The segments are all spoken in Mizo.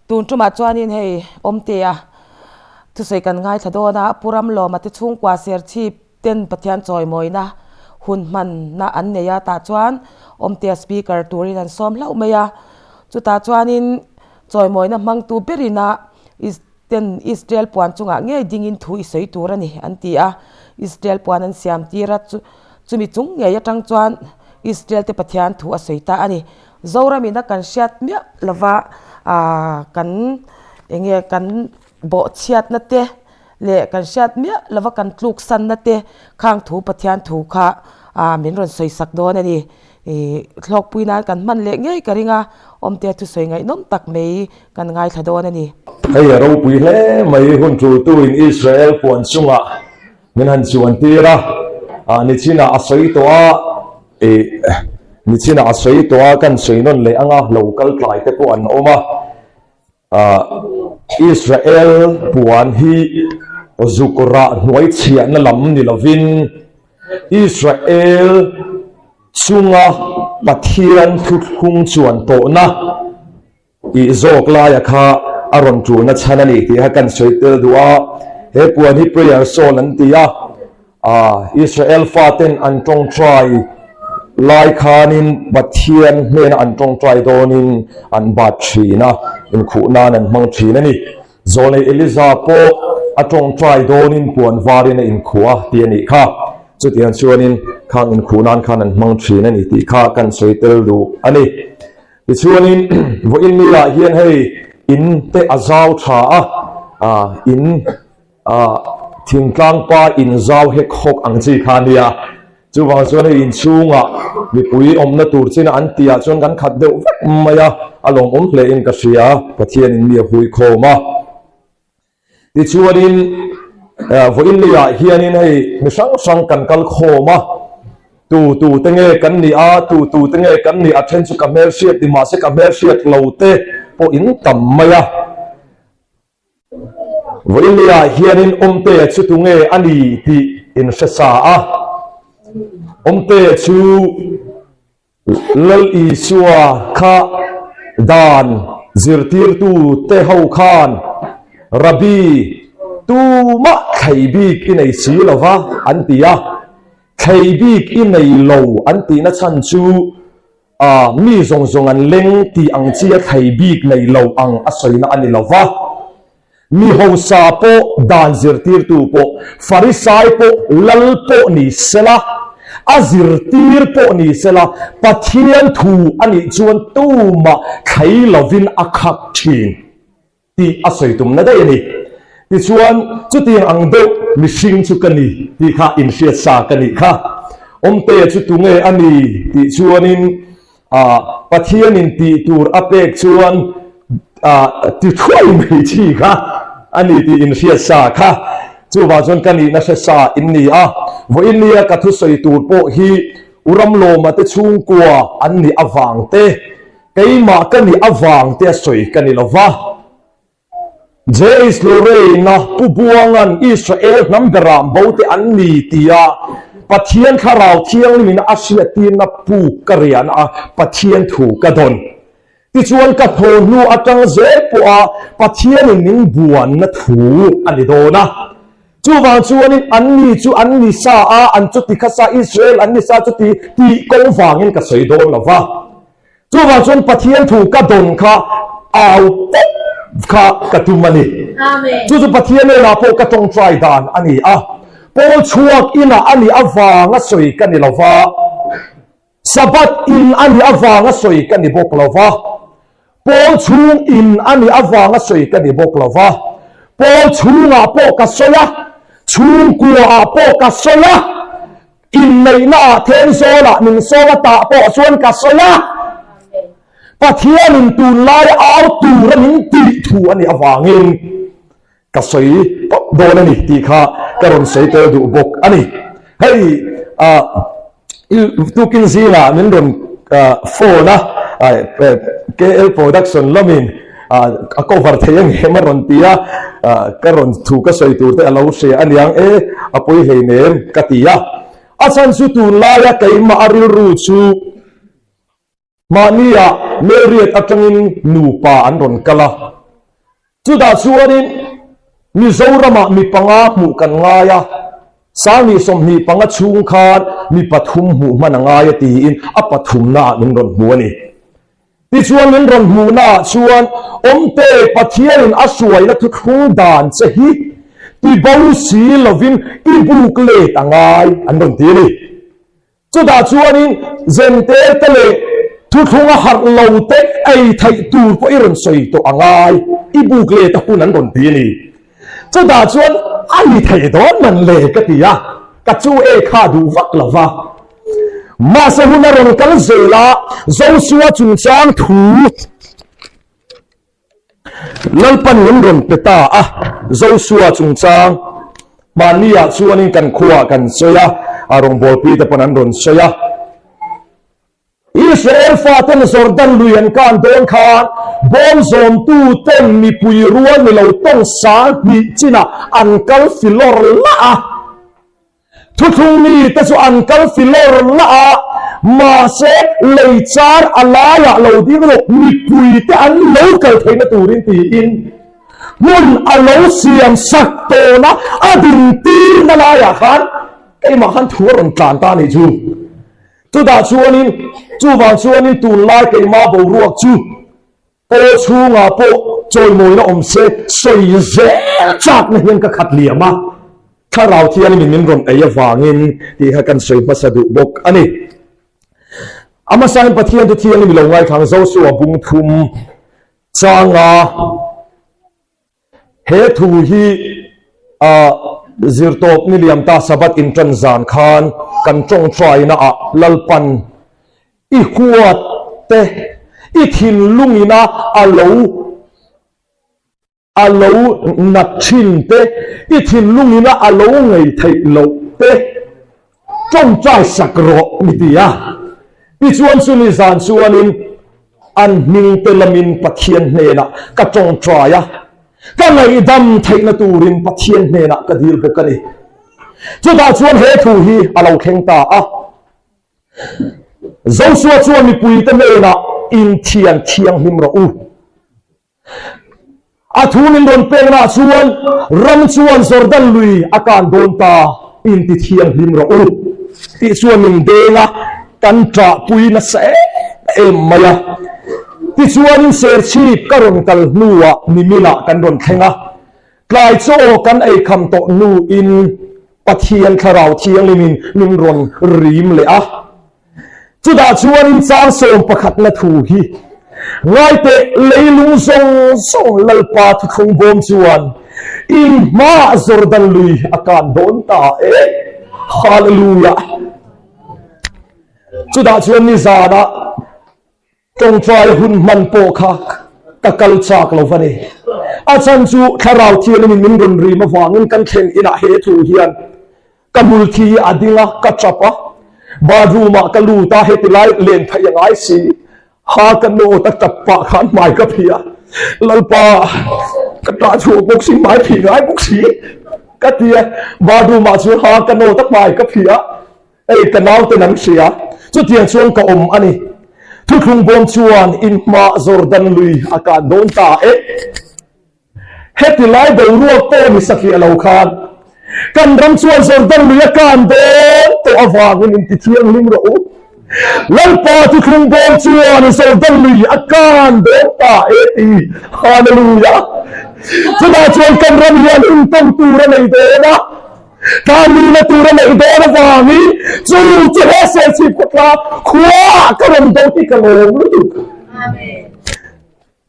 Tun tumah chuanin hei Awmtea thusawi kan ngaithla dawn a, Pu Ramlawma te chhungkua Serchhip ten Pathian chawimawina hun hmanna an nei a, tah chuan Awmtea speaker turin an sawm hlauh mai a, chutah chuanin chawimawina hmangtu berin a ten Israel puan chungah ngei dingin thu i sawi tur a ni an ti a, Israel puan an siam tir a, chumi chung ngei atang chuan Israel te Pathian thu a sawi ta a ni. Zoramina kan hriat miah lova aaa kan eng nge kan bawhchhiatna te leh kan hriat miah lova kan tluk sanna te khang thu Pathian thu kha aaa min rawn sawi sak dawn a ni. Ih hlawkpui nan kan hman leh ngei ka ring a, awmte thusawi ngaihnawm tak mai kan ngaithla dawn a ni. Hei a ropui hle mai hun tultuin Israel puan chungah Min han chuan tir a, ah nichinah a sawi tawh a, ih nichinah a sawi tawh a kan sawi nawn leh anga lo kal tlai te pawh an awm a, ah Israel puan hi zuk rah hnuai chhiahna lam ni lovin Israel chunga Pathian thuthlung chuan tawhna Tih zawk laia kha a rawn tulna chhan a ni tih kha kan sawi tel duh a, he puan hi prayer shawl an ti a, ah Israel faten an tawngtai lai khanin Pathian hnena an tawngtai dawnin an bat thin a, inkhuh nan an hmang thin a ni. Zawlnei Eliza pawh a tawngtai dawnin puan varin a inkhuh a ti a nih kha. Chutiang chuanin khang inkhuh nan khan an hmang thin a ni tih kha kan sawi tel duh a ni. Tichuanin vawiin milah hian hei in te a zau tha a, ah in ah thingtlang pa in zau hek hawk ang chi kha a nia. Chuvang chuan hei inchhungah mipui awmna tur chin an tihah chuan kan khat deuh vek mai a, a lawmawm hle in ka hria, Pathianin mi a hui khawm a. Tichuanin vawiin leiah hianin hei mi hrang hrang kan kal khawm a, tu tu te nge kan nih a, tu tu te nge kan nih a then chu ka hmelhriat ni mahse ka hmelhriat lo te pawh in tam mai a. Vawiin leiah hianin Awmtea chu tu nge a ni tih in hre sa a, Awmtea chu Lal Isua kha dan zirtirtu te ho khan Rabbi tumah thlei bik i nei si lo va an ti a, thlei bik i nei lo an tihna chhan chu mi zawng zawng an leng tih ang chia thlei bik nei lo ang a sawina a ni lo va. Mi hausa pawh, dan zirtirtu pawh, Farisai pawh, lal pawh ni sela, a zirtir pawh ni sela, Pathian thu a nih chuan tumah thlei lovin a khak thin tih a sawi tumna daih a ni. Tichuan, chutiang ang deuh mihring chu ka ni tih kha inhriat sa ka nih kha. Awmtea chu tunge a ni tih chuanin Pathianin tih tur a pek chuan ti thuai mai chi kha a ni tih inhriat sa kha. Chuvang chuan ka nihna hre sa in ni a, vawiin nia ka thusawi tur pawh hi U Ramlawma te chhungkua an nih avang te, keimah ka nih avang te a sawi ka ni lo va. JH Lorraine-a Pu Buanga'n Israel hnam beram bo te an ni tia Pathian Thlarau Thianghlimin a hriattirna puk ka rian a, Pathian thu ka dawn. Tichuan ka thaw hnu atang zel pawha Pathianin min buanna thu a ni dawn a. Chuvang chuanin an ni chu an ni sa a, an chuti kha sa, Israel an ni sa chuti tih ko vangin ka sawi dawn lo va. Chuvang chuan Pathian thu ka dawn kha au tawp kha ka tum a ni. Chu chu Pathian hnenah pawh ka tawngtai dan a ni a. Paul chhuak inah a nih avanga sawi ka ni lo va, Sabbath in a nih avanga sawi ka ni bawk lo va, Paul chhung in a nih avanga sawi ka ni bawk lo va, Paul chhungah pawh ka sawi a, chhungkuaah pawh ka sawi a, Inneihna ah Thenzawl ah min sawm a tah pawh chuan ka sawi a, Pathianin tunlai au tura min tih thu a nih avangin ka sawi tawp dawn a ni tih kha ka rawn sawi tel duh bawk a ni. Hei ah tukin zingah min rawn phone a, KL Production lamin a cover thei ang em a rawn ti a, ka rawn thu ka sawi tur te a lo hria a niang e, a pawi hleinem ka ti a. A chhan chu tunlaia keimah a rilru chu mahnia Marriott atangin nupa an rawn kal a. Chutah chuanin Mizoramah mi panga hmuh kan ngai a, Sangni 25 chhung khan mi pathum hmuh hman a ngai a tiin a pathumnaah min rawn hmu a ni. Tichuan min rawn hmuhnaah chuan Awmte Pathianin a hruaina thuthlung dan che hi tibo si lovin i buk let a ngai an rawn ti a ni. Chutah chuanin Zente te leh thuthlung a harh lo te ei theih tur pawh i rawn sawi tawh a ngai, i buk let a hun an rawn ti a ni. Chutah chuan a ni thei dawn man le ka ti a, ka chu e kha duh vak lo va. Mahse hun a rawn kal zel a, Joshua chungchang thu Lalpan min rawn pe ta a, Joshua chungchang hmanni-ah chuanin kan khuaah kan sawi a, a rawngbawlpuite pawn an rawn sawi a. Israel faten Jordan lui an kan dawn khan bawm zawmtuten mipui rual ni lo tawng 2000 chinah an kal filawr lah a. Thuthlung mite chu an kal filawr lah a, mahse lei char a laiah lo ding rawh mipuite an lo kal theihna turin tiin hmun a lo siam sak tawn a, a dintirna laiah khan keimah khan thu a rawn tlan ta a nih chu. Chutah chuanin, chuvang chuanin tunlai keimah boruak chu Aw chhungah pawh chawimawina awm se sawi zel chakna hian ka khat liam a, Thlarau Thianghlimin min rawn ei avangin tih kha kan sawi hmasa duh bawk a ni. A hmasain Pathian chu Thianghlim i lo ngaithlang Joshua bung thum changa He thu hi zirtawp ni liam ta Sabbath inṭan zan khan kan ṭawngṭaina ah Lalpan i huat te, i thinlungina a lo a lo nat ṭhin te, i thinlungina a lo ngei theih loh te ṭawngṭai sak rawh mi ti a. Tichuan chumi zan chuanin An hmingte lamin Pathian hnenah ka tawngtai a, ka ngaihdam theihna turin Pathian hnenah ka dil bawk a ni. Chutah chuan he thu hi a lo thleng ta a, Joshua chuan mipuite hnenah inthian thianghlim rawh u. A thu min rawn pekna chuan ram chuan Jordan lui a kan dawn ta, inti thianghlim rawh u tih chuan min deng a, kan ṭahpui nasa em em mai a. Tichuanin Serchhip ka rawn kal hnuah niminah kan rawn thleng a, tlai chaw kan eikham tawh hnuin Pathian Thlarau Thianghlimin min rawn rim leh a. Chutah chuanin chang sawm pakhatna thu hi Ngaiteh leilung zawng zawng Lalpa thuthlung bawm chuan in hmaah Jordan lui a kan dawn ta e. Hallelujah! Chutah chuan nizanah Tawngtai hun hman pawh kha ka kal chak lo va ni. A chhan chu Thlarau Thianghlimin min rawn rim avangin kan thlen inah he thu hian ka hmulthi a ding a, ka tap a, bathroom ah ka lut a, heti lai len theih a ngai si. Ha ka nawt a tap pah khan hmai ka phih a, Lalpa ka tah chhuah bawk si, hmai phih ngai bawk si ka ti a, bathroom ah chuan ha ka nawt a, hmai ka phih a. Hei ka naute lam hria, chutiang chuan ka awm a ni. Thuthlung bawm chuan in hma Jordan lui a kan dawn ta e. Heti lai boruak pawh ni satliah lo khan kan ram chuan Jordan lui a kan dawn tawh avangin in ti thianghlim rawh u. Lalpa thuthlung bawm chuan Jordan lui a kan dawn ta e ti. Hallelujah! Chutah chuan kan ram hian intawm tur a nei dawn a. Tlanlina tur a neih dawn avangin chu chu he Serchhip khawtla khuaah ka rawn do hi ka lawm lutuk.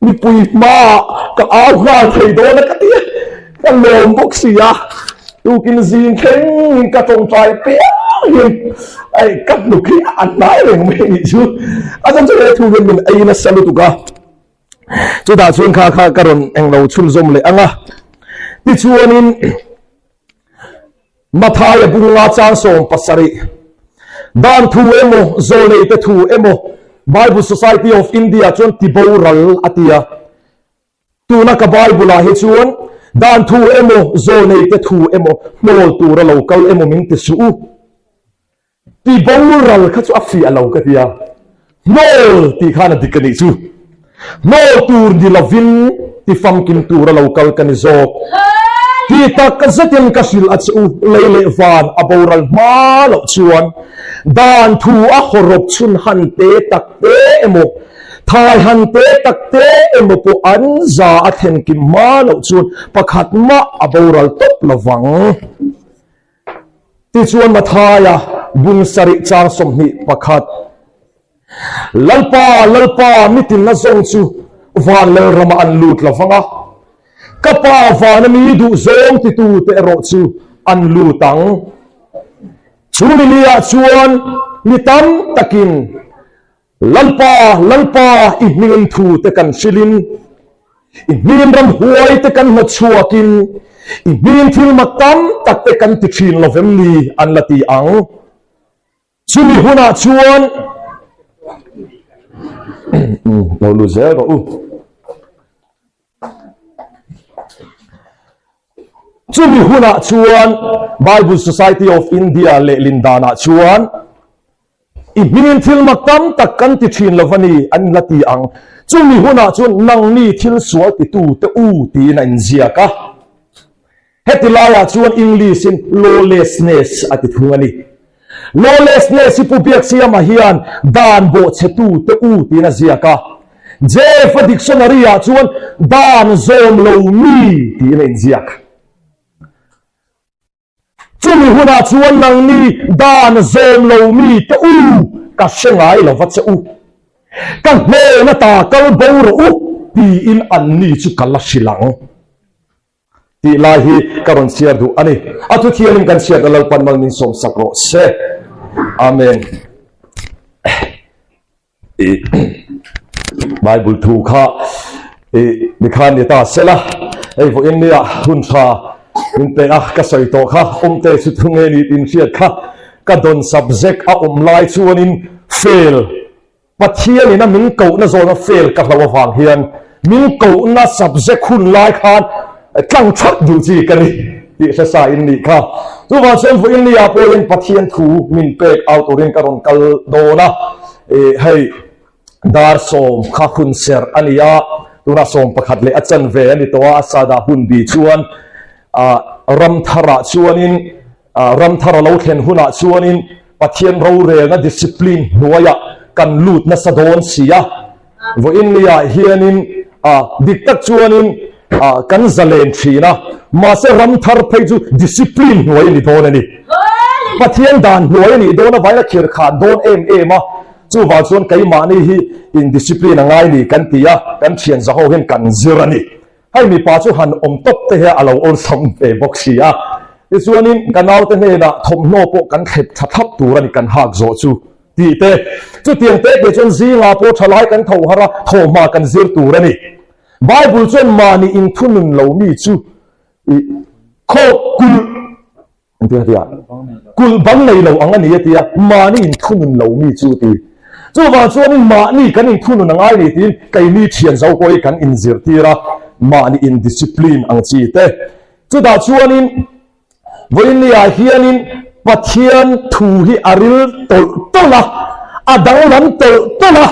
Mipui hmaah ka au nghal thei dawn a ka ti a, ka lawm bawk si a. Tukin zing thlengin ka tawngtai piangin ei ka hnuk hi a hnai reng mai a nih chu. A chhan chu he thu hian min ei nasa lutuk a. Chutah chuan kha kha ka rawn englo chhunzawm leh ang a. Tichuanin Mathaia bunga chang 17 dan thu emaw zawlneite thu emaw Bible Society of India chuan tiboral a ti a. Tuna ka Bible ah hi chuan dan thu emaw zawlneite thu emaw hnawl tura lo kal emaw min ti suh u. Ti boral kha chu a fiah lo ka ti a, hnawl tih khan a dik a nih chu. Hnawl tur ni lovin ti famkim tura lo kal ka ni zawk. Ti tak zetin ka hrilh a che u, lei leh van a boral hma loh chuan dan thu a hawrawp chhun han te tak te emaw, thai han te tak te emaw pawh an za a thlen kim hma loh chuan pakhat mah a boral tawp lovang. Tichuan Mathaia bung sarih chang 21. Lalpa, Lalpa, mitinna zawng chu van lel ramah an lut lo vang a, ka Pa vana mi duh zawng titute erawh chu an lut ang. Chu niliah chuan mi tam takin, Lalpa, Lalpa, i hmingin thute kan hrilhin, i hmingin ramhuai te kan hnawtchhuakin, i hmingin thil mak tam tak te kan ti thin lo vem ni? an la ti ang. Chumi hunah chuan lo lut zel rawh u. Chumi hunah chuan Bible Society of India lehlin danah chuan i hmingin thil mak tam tak kan ti thin lo va ni an la ti ang. Chumi hunah chuan nangni thil sual titute u tiin a inziak a. Heti laiah chuan English-in lawlessness a ti thung a ni. Lawlessness hi Pu Biaksiama hian dan bawhchhetute u tiin a ziak a. Jeff-a dictionary-ah chuan dan zawm lo mi tiin a inziak. Chumi hunah chuan nangni dan zawm lo mi te u ka hre ngai lo va che u. Ka hnen ata kal bo rawh u tiin anni chu ka la hrilh ang. Tih lai hi ka rawn chhiar duh a ni. A thu thianin kan chhiatna Lalpan mal min sawmsak rawh se. Amen. I Bible thu kha i nikhan ni ta sela hei vawiin nia hun tha min pe a ka sawi tawh kha awmte chu thu nge ni tin hriat kha ka dawn subject a awm lai chuanin fail Pathianin a min kohna zawna fail ka hlo avang hian min kohna subject hun lai khan tlang that duh chi ka ni tih hre sa in nih kha. Chuvang chuan vawiin ni ah pawhin Pathian thu min pek au turin ka rawn kal dawn a, hei dar sawm kha hun serh a ni a, tunah 11 leh a chanve a ni tawh a, a sada hun bi chuan ram tharah chuanin Ramthar a lo thlen hunah chuanin Pathian rorelna discipline hnuaiah kan lut nasa dawn si a. Vawiin niah hianin dik tak chuanin kan zalen thin a, mahse ramthar phei chu discipline hnuai a ni dawn a ni. Pathian dan hnuai a nih dawn avangin a khir khan dawn em em a, chuvang chuan keimahni hi in discipline a ngai ni kan ti a, kan thian zaho hian kan zir a ni. Hei mipa chu han awm tawp te hian a lo awlsam ve bawk si a. Tichuanin ka naute hnenah thawmhnaw pawh kan thlep tha thlap tur a ni kan hak zawh chu tih te. Chutiang te te chuan zingah pawh thalai kan tho har a, thawhhma kan zir tur a ni. Bible chuan mahni inthunun lo mi chu i khaw kulh Engtin a ti a? Kulh bang nei lo ang a ni a ti a, mahni inthunun lo mi chu ti. Chuvang chuanin mahni kan inthunun a ngai ni tiin keini thian zo pawh hi kan inzirtir a, mahni indiscipline ang chi te. Chutah chuanin vawiinniah hianin Pathian thu hi a ril tawlh tawlh a, a danglam tawlh tawlh a.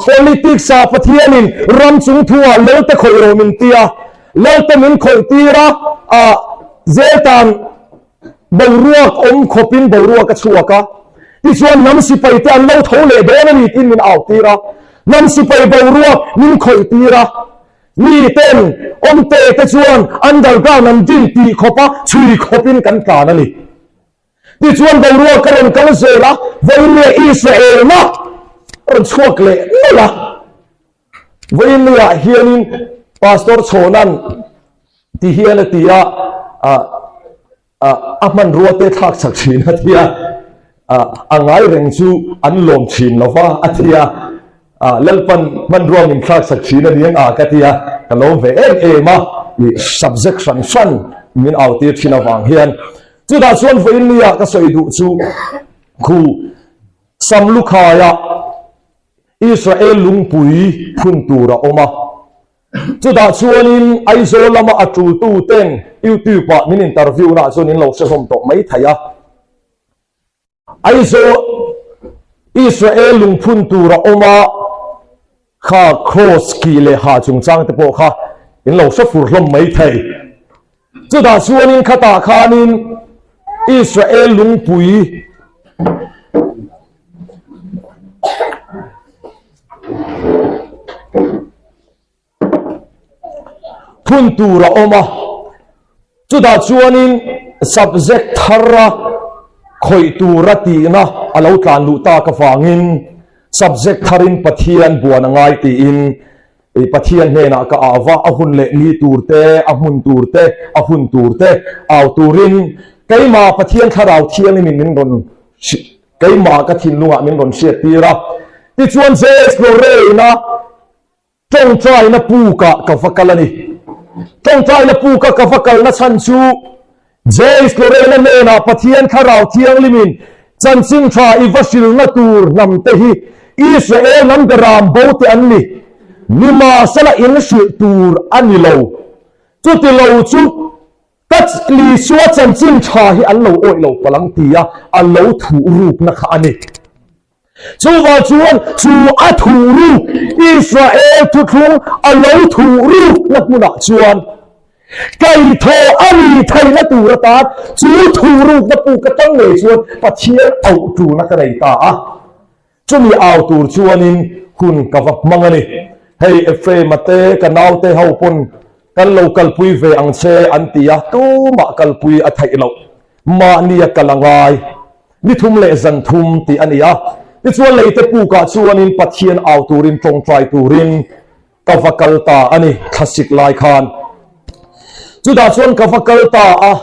Politics ah Pathianin ram chung thu ah Lelte khawih rawh min ti a, Lelte min khawih tir a, ah zel tan boruak awm khawpin boruak a chhuak a, tichuan hnam sipai te an lo tho leh dawn a ni tiin min au tir a, hnam sipai boruak min khawih tir a, mi ten awmte te chuan underground an din tih khawp a chhui khawpin kan tlan a ni. Tichuan boruak a rawn kal zel a, vawiin leh Israelna a rawn chhuak leh nawlh a. Vawiin lehah hianin Pastor Chhawnan ti hian a ti a, a hmanrua te thlak chak thin a ti a, a ngai reng chu an lawm thin lo va a ti a. Lalpan hmanrua min thlak sak thin a ni ang a ka ti a, ka lawm ve em em a, subject hran hran min au tir thin avang hian. Chutah chuan vawiin nia ka sawi duh chu khu Samlukhaiah Israel lungpui phun tur a awm a. Chutah chuanin Aizawl lama a tultu ten YouTube-ah min interview naah chuan in lo hrehawm tawh mai thei a. Aizawl Israel lungphun tur a awm a. Kha Kraws kih leh ha chungchang te pawh kha in lo hre fur hlawm mai thei. Chutah chuanin khatah khanin Israel lungpui phun tur a awm a, chutah chuanin subject thara khawih tura tihna a lo tlan luh tak avangin subject tharin Pathian buan a ngai tiin Pathian hnenah ka au va, a hun leh ni tur te, a hmun tur te, a hun tur te au turin keimah Pathian Thlarau Thianghlimin min rawn keimah ka thinlungah min rawn hriattir a. Tichuan Jez Lorraine-a Tawngtaina pukah ka va kal a ni. Tawngtaina puka ka va kalna chhan chu James Lorena hnenah Pathian Thlarau Thianghlimin chanchin tha i va hrilna tur hnamte hi Israel hnam beram bo te an ni. Nimahsela in hrilh tur a ni lo. Chuti lo chu ka Isua chanchin tha hi an lo awih lo palh ang tia a lo thuh rukna kha a ni. Chuvang chuan chu a thuh ruk Israel thuthlung a lo thuh rukna hmunah chuan kaihthawh a nih theihna tur atan chu thuh rukna puk atang ngei chuan Pathian auh tulna ka nei ta a. Chumi au tur chuanin hun ka va hmang a ni. Hei Ephraim-a te ka naute ho pawn kan lo kalpui ve ang che an ti a, tumah kalpui a theih loh. Mahnia kal a ngai. Ni thum leh zan thum tih a ni a. Tichuan leite pukah chuanin Pathian au turin tawngtai turin ka va kal ta a ni, thlasik lai khan. Chutah chuan ka va kal ta a,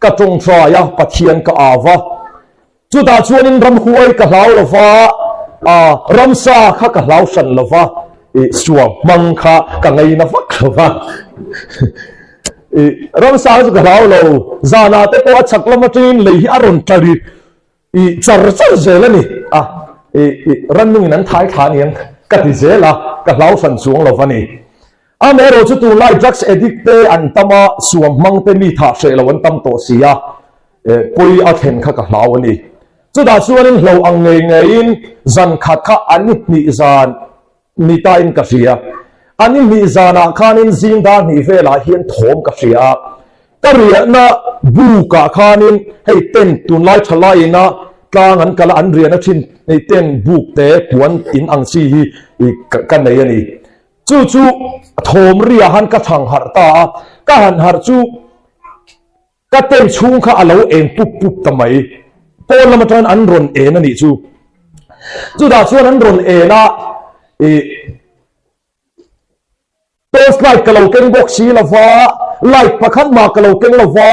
ka tawngtai a, Pathian ka au va. Chutah chuanin ramhuai ka hlau lo va, ramsa kha ka hlau hran lo va, suam hmang kha ka ngaina vak lo va. I ramsa chu ka hlau lo, zanah te pawh a chhak lam atangin lei hi a rawn tla ri i char char zel a ni a, i i rannungin an thai thla aniang ka ti zel a, ka hlau hran chuang lo va ni. Amaherawh chu tunlai drugs addict te an tam a, suam hmang te mi thah hreh lo an tam tawh si a, pawi a thlen kha ka hlau a ni. Chutah chuanin hlo ang ngei ngeiin zan khat kha an hnih zan Ni tain ka hria. A ni hnih zanah khanin zing dar hnih velah hian thawm ka hria a. Ka riahna bukah khanin hei tent tunlai tha laiina tlang an kal a, an riahna thin hei tent buk te puan in ang chi hi ka nei a ni. Chu chu thawm riah han ka thang harh ta a, ka han harh chu Ka tent chhung kha a lo eng pup pup ta mai. Pawn lam atangin an rawn en a nih chu. Chutah chuan an rawn en a, ih, torch light ka lo keng bawk si lo va, light pakhat mah ka lo keng lo va,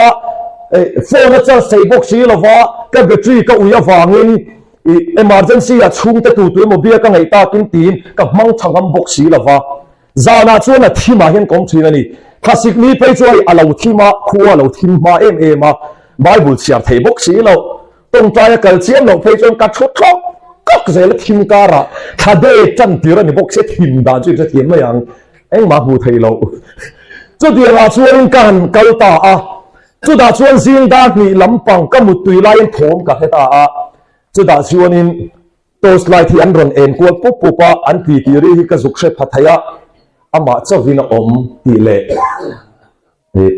ih, phone a charge theih bawk si lo va, ka battery ka ui avangin, ih, emergency ah chhungte tu tu emaw bia ka ngaih takin tiin ka hmang tha ngam bawk si lo va. Zanah chuan a thimah hian ka awm thin a ni. Thlasik ni phei chu hei a lo thim a, khua a lo thim hma em em a, Bible chhiar thei bawk si lo. Tawngtai a kal chiam loh phei chuan ka thu tlawk tlawk zel a thim karah thla de tan tir a ni bawk sia thim dan chu inhre thiam mai ang, engmah hmu thei lo. Chutiangah chuanin ka han kal ta a, chutah chuan zing dar hnih lampang ka muttui laiin thawm ka hre ta a, chutah chuanin Torch light hi an rawn en kual pup pup a, an ti tih ri hi ka zuk hre pha thei a, amah chauhin a awm tih leh ih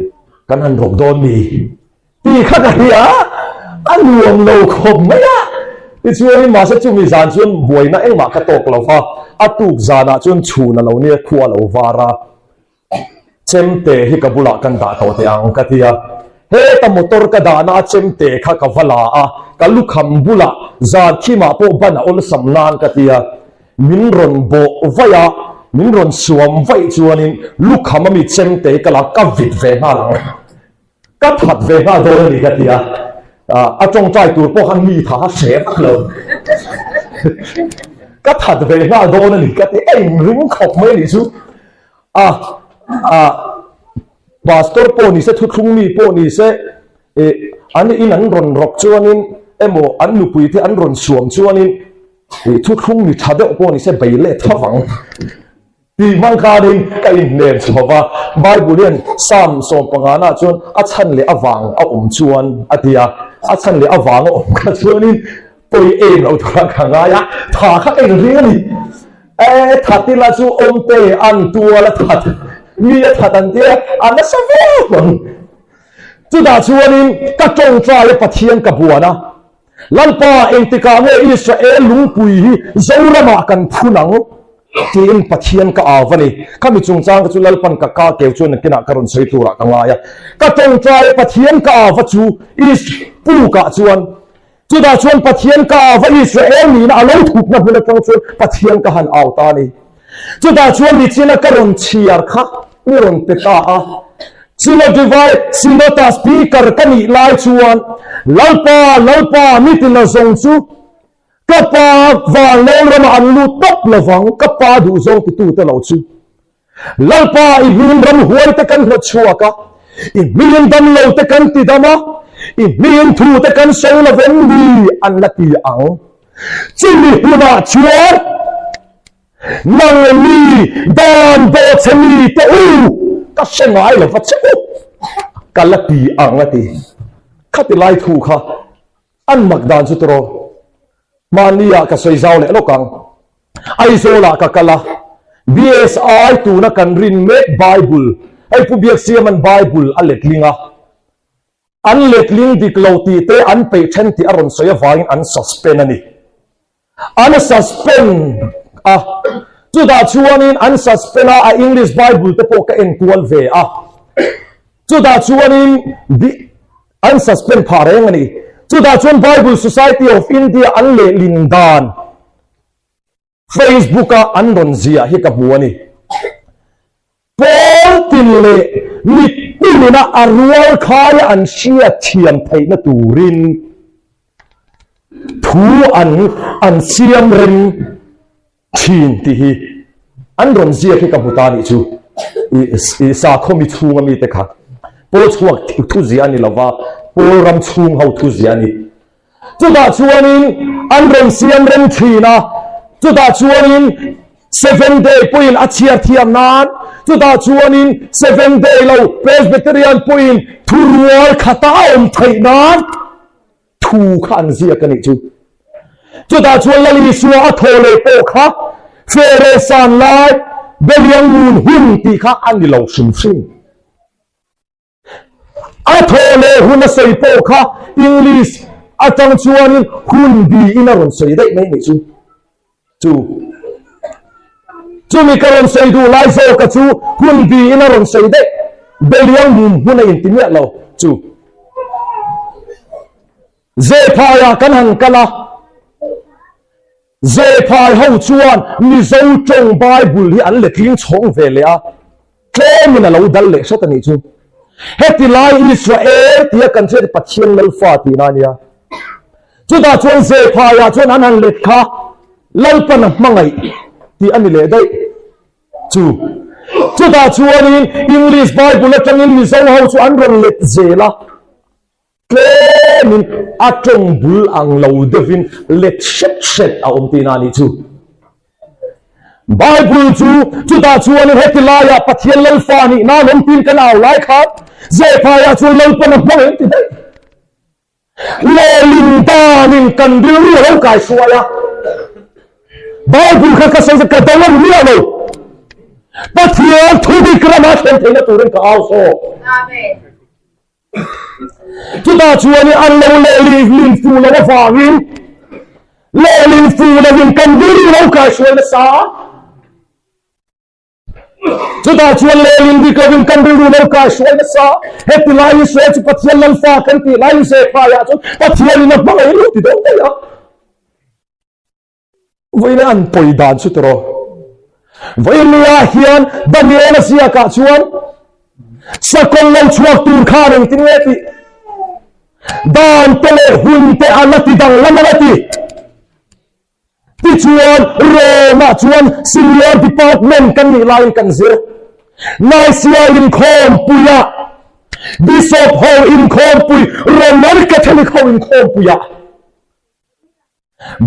kan han rawk dawn mi tih kha ka hria a, a nuam lo khawp mai a. Tichuanin mahse chumi zan chuan buaina engmah ka tawk lo va, a tuk zanah chuan chhun a lo nia khua a lo var a. Chemte hi ka bulah kan dah tawh teh ang ka ti a, heta motor ka dahna a chemte kha ka va la a, ka lukham bulah zan thimah pawh ban a awlsam nan ka ti a, min rawn bawh vaih a, min rawn suam vaih chuanin lukham ami chemte ka la ka vit ve nghal ang. Ka that ve nghal dawn a ni ka ti a, a tawngtai tur pawh khan mi tha a hre vak lo. Ka that ve nghal dawn a ni ka ti, a inring khawp mai a nih chu. A, a, pastor pawh ni se, thuthlung mi pawh ni se, eh, an in an rawn rawk chuanin emaw an nupui te an rawn suam chuanin, eh, thuthlung mi tha deuh pawh ni se bei let tho vang. Tih hmang khanin ka inhnem chho va, Bible hian Psalm sawmpangana chuan a chhan leh avang a awm chuan a ti a, a chhan leh avang a awm kha chuanin pawi em lo tura ka ngai a, tha kha ka inring a ni. E that ila chu awmte an tual a that mi a that an tia a nasa viau ang. Chutah chuanin ka tawngtai a Pathian ka buan a, Lalpa engtikah nge Israel lungpui hi Zoramah kan phun ang? tiin Pathian ka au a ni. Khami chungchang kha chu Lalpan ka ka keu chuan nakinah ka rawn sawi turah ka ngai a. Ka tawngtai a Pathian ka au a chu Is pukah chuan Chutah chuan Pathian ka au va, Israel nihna a lo thupna hmun atang chuan Pathian ka han au ta a ni. Chutah chuan nichina ka rawn chhiar kha mi rawn pe ta a. Synod Divide Synod-a Speaker ka nih lai chuan Lalpa, Lalpa, mi tina zawng chu ka pa vanlawng ramah an lut tawp lovang, ka pa duhzawng titute lo chu. Lalpa, i hmingin ramhuai te kan hlawt chhuak a, i hmingin damlo te kan ti dam a, i hmingin thu te kan sawi lo vem ni an la ti ang. Chumi hunah chuan nang mi dan bawhchhe mi te u ka hre ngai lo va che u ka la ti ang a ti. Khati lai thu kha an mak dan chu tawh. Hmania ka sawi zau leh lawk ang. Aizawlah ka kal a, BSI tuna kan rin mek Bible, hei Pu Biaksiama'n Bible a letling a, an letling dik lo tih te an peih then tih a rawn sawi avangin an suspend a ni. An suspend a, chutah chuanin an suspend a, a English Bible te pawh ka en kual ve a. Chutah chuanin an suspend phah reng a ni. Chutah chuan Bible Society of India an lehlin dan Facebook-a an rawn ziah hi ka hmu a ni. Pawl tin leh mittinina a rual khaia an hriat thiam theihna turin thu an an siam reng Thin tih hi an rawn ziak hi ka hmu ta nih chu. I sakhaw mi chhunga mite kha pawl chhuak thu zia a ni lova, pawl ram chhung ho thu zia a ni. Chutah chuanin an rawn siam rem thin a, chutah chuanin Seven Day pawhin a chhiar thiam nan, chutah chuanin Seven Day lo Presbyterian pawhin thurual khata a awm theih nan, Thu kha an ziak a nih chu. Chutah chuan Lal Isua a thaw leh pawh kha Fere san lai Beliang mun hun tih kha a ni lo hrim hrim. A thaw leh hun a sawi pawh kha English atang chuanin hun biin a rawn sawi daih mai nih chu. Chu chumi ka rawn sawi duh lai zawka chu hun biin a rawn sawi daih Beliang mum hmun a inti miah lo chu. Zephaiah kan han kal a, Zephai ho chuan Mizo tawng Bible hi an letling chhawng ve leh a, tlemin a lo dal leh hret a nih chu. Heti lai Israel tia kan hriat hi Pathian Lalfa tihna a nia. Chutah chuan Zephaiah chuan an han let kha Lalpan a hmangaih tih a ni leh daih chu. Chutah chuanin English Bible atangin Mizo ho chu an rawn let zel a. Tlemin a tawng bul ang lo deuhin let hret hret a awm tihna a nih chu. Bible chu chutah chuanin heti laiah Pathian Lalfa nih nan awm tiin kan au lai khan Zephaiah chuan Lalpan a hmang em ti daih. Lawlin danin kan rilru a lo kai hruai a. Bible kha ka sawi ka do a ni miah lo. Pathian thudik rama thlen theihna turin ka au zawk. Amen. Chutah chuan an lo lehlin fu lo avangin lehlin fu lovin kan rilru lo kaihruai nasa. Chutah chuan lehlin dik lovin kan rilru lo kaihruai nasa. Heti laiin sawi chu Pathian Lalfa kan tih laiin Zephaiah chuan Pathianin a hmangaih lo ti dawn daih a. Vawiin an pawi dan chu tawh. Vawiinah hian Daniel-a ziakah chuan sakawlh lo chhuak tur khan engtin nge tih dan te leh hun te a la ti danglam ang a ti. Tichuan Rome-ah chuan senior department kan nih laiin kan zir. Nicaea inkhawmpuiah Bishop ho inkhawmpui Roman Catholic ho inkhawmpuiah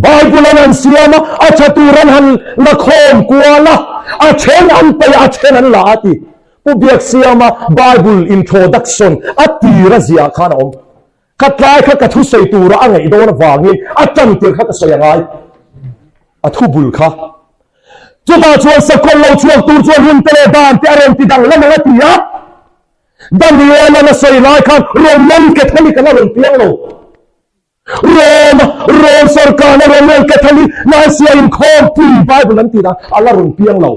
Bible an han siam a, a tha tur an han la khawm kual a, a then an paih a, a then an la a ti. Pu Biaksiama Bible introduction a tir a ziah khan a awm. Ka tlai kha ka thusawi tura a ngaih dawn avangin a tan tir kha ka sawi a ngai. A thu bul kha. Chutah chuan sakawlh lo chhuak tur chuan hun te leh dan te a rawn ti danglam ang a ti a. Daniel-a'n a sawi lai khan Roman Catholic an a rawn piang lo. Rome, Rome sorkarna Roman Catholic Nicaea inkhawmpui Bible an tih dan a la rawn piang lo.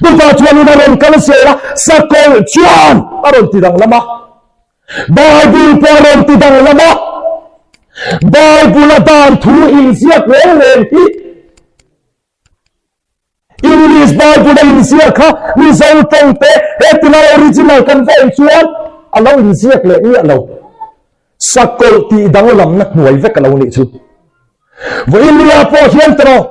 Chutah chuan in a rawn kal zel a, sakawlh chuan a rawn ti danglam a. Bible pawh a rawn ti danglam a. Bible-a dan thu inziak reng reng hi English Bible a inziak kha Mizo tawng te he tilai original kan va en chuan a lo inziak leh miah lo. Sakawlh tih danglamna hnuai vek a lo nih chu. Vawiin pawh hian tawh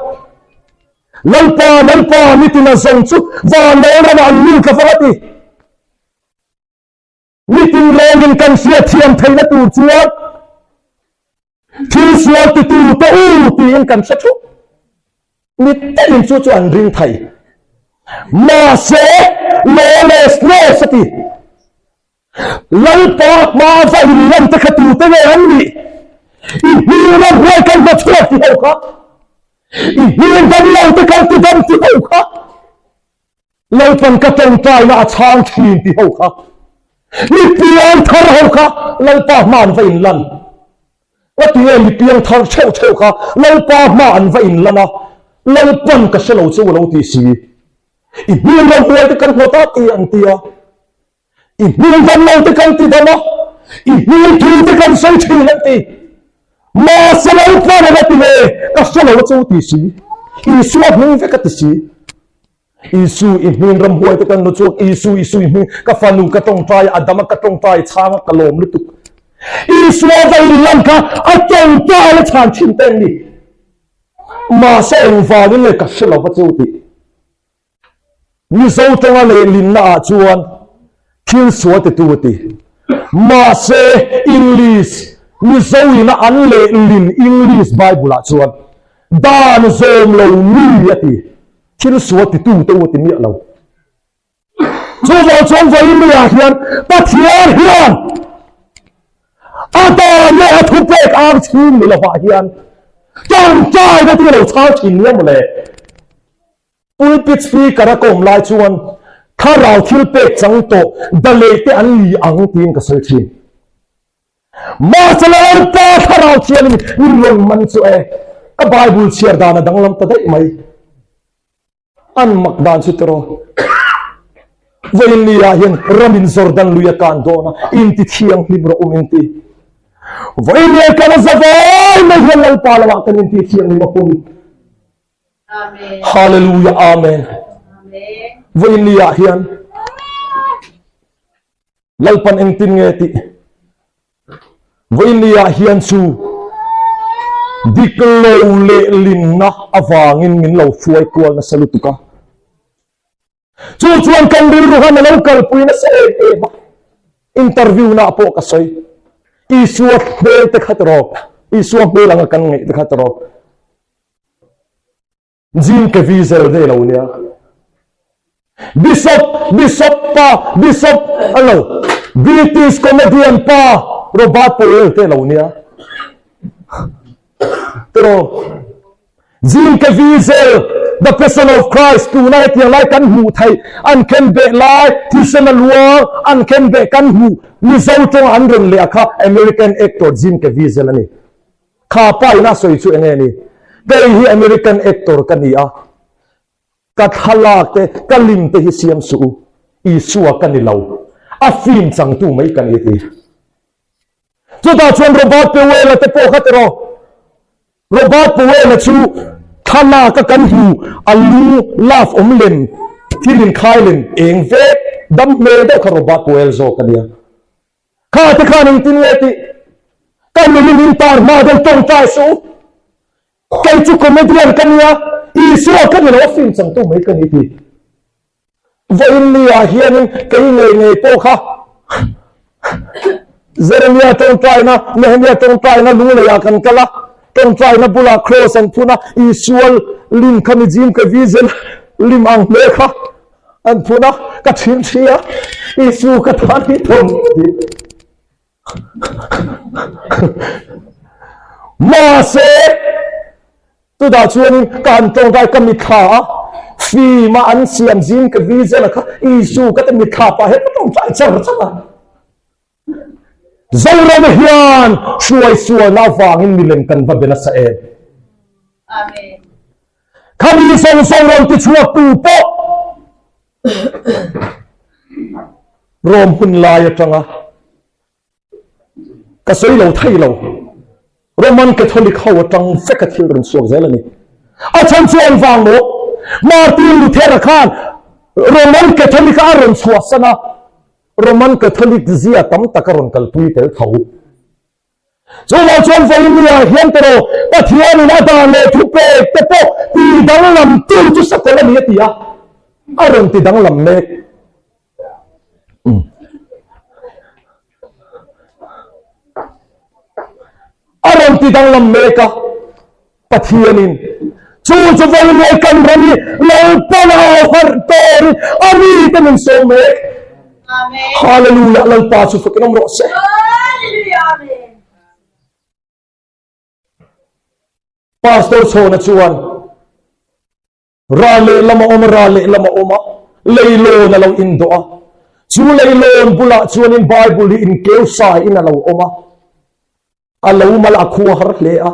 Lalpa, Lalpa, nitin a zawng chu van lo ramah an lut lo vang a ti. Nitin rengin kan hriatthiam theihna tur chuan thil sual titu te u tiin kan hre thup. Mitein chu chu an ring thei. Mahse, lawlessness a ti. Lalpa hma va inlan te kha tute nge an nih? I hming ram huai kan hma chhuak ti ho kha. I hming dam lo te kan ti dam ti ho kha. Lalpan ka tawngtaina a chhang thin ti ho kha. Mi piang thar ho kha Lalpa hma an va inlan. Ngatinge mi piang thar theuh theuh kha Lalpa hma an va inlan a, Lalpan ka hre lo che u lo ti si. I hming ram huai te kan hlawt a ti an ti a. I hming dam lo te kan ti dam a, i hming thu te kan sawi thin an ti. Mahse Lalpan a la ti ve, ka hre lo a che u ti si. Isua hming vek a ti si. Isu i hming ramhuai te kan lu chuak, Isu Isu i hming ka fanu ka tawngtai a dam a ka tawngtai chhang a ka lawm lutuk. Isua va inlan kha a tawngtai a chhan thin te an ni. Mahse engvangin nge ka hre lo va che u tih. Mizo tawnga lehlinna ah chuan thil sual titu a ti. Mahse English, Mizo ina an lehlin English Bible ah chuan dan zawm lo mi a ti. Thil sual titu te u a ti miah lo. Chuvang chuan vawiin ah hian Pathian hian a dan leh a thupek ang chhung ni lovah hian tawngtaina te lo chhang thin nia mawle. Pulpit speaker a kawm lai chuan thlarau thil pek chang tawh dalei te an ni ang tiin ka sawi thin. Mahse Lalpa thlarau thianin min rawn man chu e, ka Bible chhiar dan a danglam ta daih mai. An mak dan chu tiraw. Vawiin ni ah hian ramin Jordan lui a kan dawn a, inti thianghlim rawh um inti. Vawiin ni ah kan a zavai mai hian Lalpa lo ah kan inti thianghlim a hun. Hallelujah Amen. Vawiin ni ah hian Lalpan engtin nge tih vawiin ni ah hian chu dik lo lehlinna avangin min lo hruai kual nasa lutuk a. Chu chuan kan rilru han a lo kalpui nasa em em a. Interview na pawh ka sawi. Isua hmel te kha tiraw, Isua hmel anga kan ngaih te kha tiraw. Jim Caviezel ve lo nia. Bishop, Bishop pa, Bishop alo, British comedian pa Robert Powell te lo nia. Tiraw. Jim Caviezel, The Passion of Christ tuna hetiang lai kan hmuh theih, an khen beh lai, thisen a luang, an khen beh kan hmuh, Mizo tawnga an rawn leh a kha American actor Jim Caviezel a ni. Kha pa in a sawi chu enge ni? Kei hi American actor ka ni a, ka thlalak te, ka lim te hi siam suh u, Isua ka ni lo, a film changtu mai ka ni a ti. Chutah chuan Robert Powell-a te pawh kha tiraw? Robert Powell-a chu thlalak a kan hmu, a lu love awm lem, thil inkhai lem eng vek, dam hmel deuh kha Robert Powell zawk a nia. Kha te khan engtin nge tih? Ka nulin in tar hma deuh tawngtai suh u. Kei chu comedian ka nia, Isua ka ni lo a film changtu mai ka ni ti. Vawiin ni ah hianin kei ngei ngei pawh kha Jeremia tawngtaina, Nehemia tawngtaina lunglei ah kan kal a, tawngtaina bulah cross an phun a, Isua lim kha mi Jim Caviezel lim ang hmel kha an phun a, ka thin thi a, Isu ka tan hi thawm ti. Mahse, chutah chuanin ka han tawngtai ka mitthla a. Film a an siam zing ka vision a kha Isu ka te mitthla pah hian ka tawngtai char char a. Zorama hian hruai sualna avangin milem kan va be nasa em. Amen. Khami zawng zawng rawn ti chhuak tu pawh Rom hun lai atanga ka sawi lo thei lo. Roman Catholic ho atang vek a thil rawn chhuak zel a ni. A chhan chu an vang maw? Martin Luther-a khan Roman Catholic a rawn chhuahsan a, Roman Catholic zia tam tak a rawn kalpui tel tho. Chuvang chuan vawinia hian tawh Pathianin a dan leh thupek te pawh ti danglam tu chu sakawlh a ni a ti a, a rawn ti danglam mek. A rawn ti danglam mek a, Pathianin chu chu vawinia kan ram hi Lalpan a harh turin a mite min sawm mek. Hallelujah, Lalpa chu fakin awm rawh se. Pastor Chhawna chuan Ral lehlam a awm a, ral lehlam a awm a, leilawn a lo indawh a. Chu leilawn bulah chuanin Bible hi inkeu saiin a lo awm a. A lo mal a khua har hle a.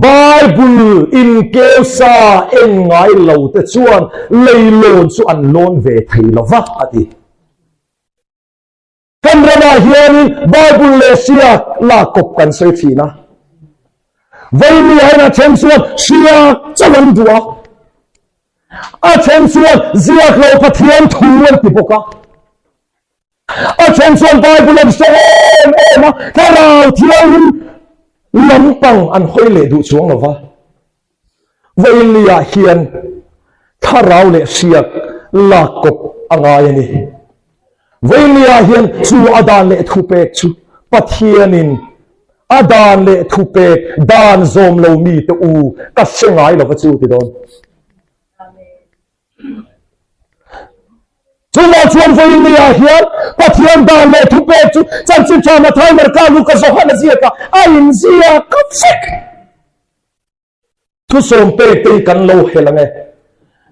Bible inkeu sa en ngai lo te chuan leilawn chu an lawn ve thei lo va, a ti. Kan ramah hianin Bible leh hriak lak kawp kan sawi thin a. Vawiin hian a then chuan hriak chauh an duh a, a then chuan ziak lo Pathian thu an ti bawk a, a then chuan Bible an hre em em a, Thlarau Thianghlim lampang an hawi leh duh chuang lo va. Vawiinliah hian thlarau leh hriak lak kawp a ngai a ni. Vawiinliah hian chu a dan leh thupek chu Pathianin a dan leh thupek dan zawm lo mite u ka hre ngai lova chu ti dawn. Chuvang chuan vawiinliah hian Pathian dan leh thupek chu chanchin tha Mathai, Marka, Luka, Johana ziaka a inziak vek. Thusawm pek te hi kan lo hel ang e.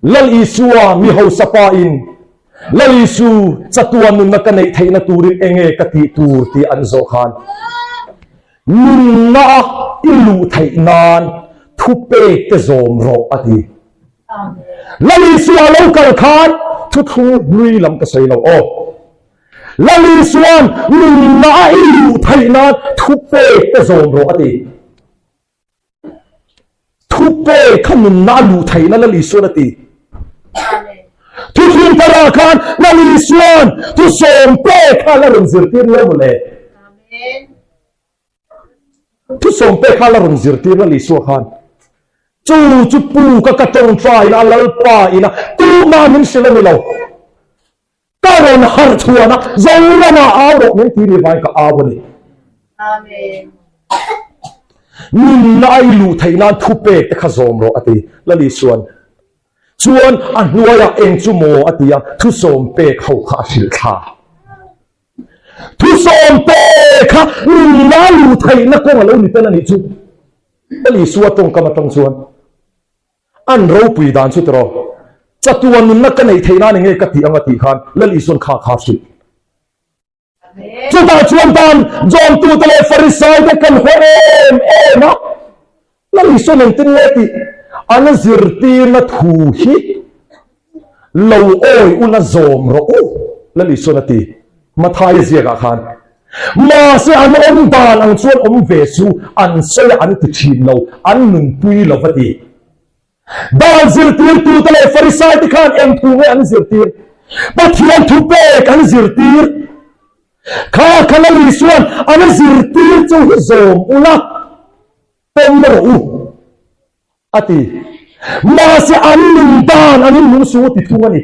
Lal Isua mi hausa pa in Lal Isu chatuan nunna ka neih theihna turin enge ka tih tur tih an zawh khan nunna a i luh theih nan thupek te zawm rawh a ti. Lal Isua lo kal khan thuthlung hlui lam ka sawi lo aw. Lal Isua'n nunna a i luh theih nan thupek te zawm rawh a ti. Thupe kha nunna a luh theihna Lal Isuan a ti. Thuthlung tharah khan Lal Isuan thusawm pe kha la rawn zirtir nia mawle. Thusawm pe kha la rawn zirtir Lal Isua khan. Chu chu pu ka ka tawngtai na Lalpa ina tumah min hrilh a ni lo. Ka rawn harh chhuan a, Zorama au rawh min ti ri vain ka au a ni. Amen. Nunna a i luh theih nan thupek te kha zawm rawh a ti. Lal Isuan chuan a hnuaiah eng chu maw a ti a, thusawm pek ho kha a hrilh thla. Thusawm pek kha nunna a luh theihna kawng a lo ni tel a nih chu. Lal Isua tawngkam atang chuan. An ropui dan chu tiraw, chatuan nunna ka neih theih nan enge ka tih ang a tih khan Lal Isuan kha kha hrilh. Chutah chuan dan zawmtute leh Farisaite kan haw em em a, Lal Isuan engtin nge tih an zirtirna thu hi lo awi ula zawm rawh u, Lal Isuan a ti. Mathaia ziakah khan. Mahse an awm dan ang chuan awm ve chu an sawi a an ti thin lo, an nunpui lo va ti. Dan zirtirtute leh Farisaite khan eng thu nge an zirtir? Pathian thu pek an zirtir. Kha kha Lal Isuan an zirtir chu hi zawm ula, pawm rawh u a ti. Mahse an nun dan an innung suh a ti thung a ni.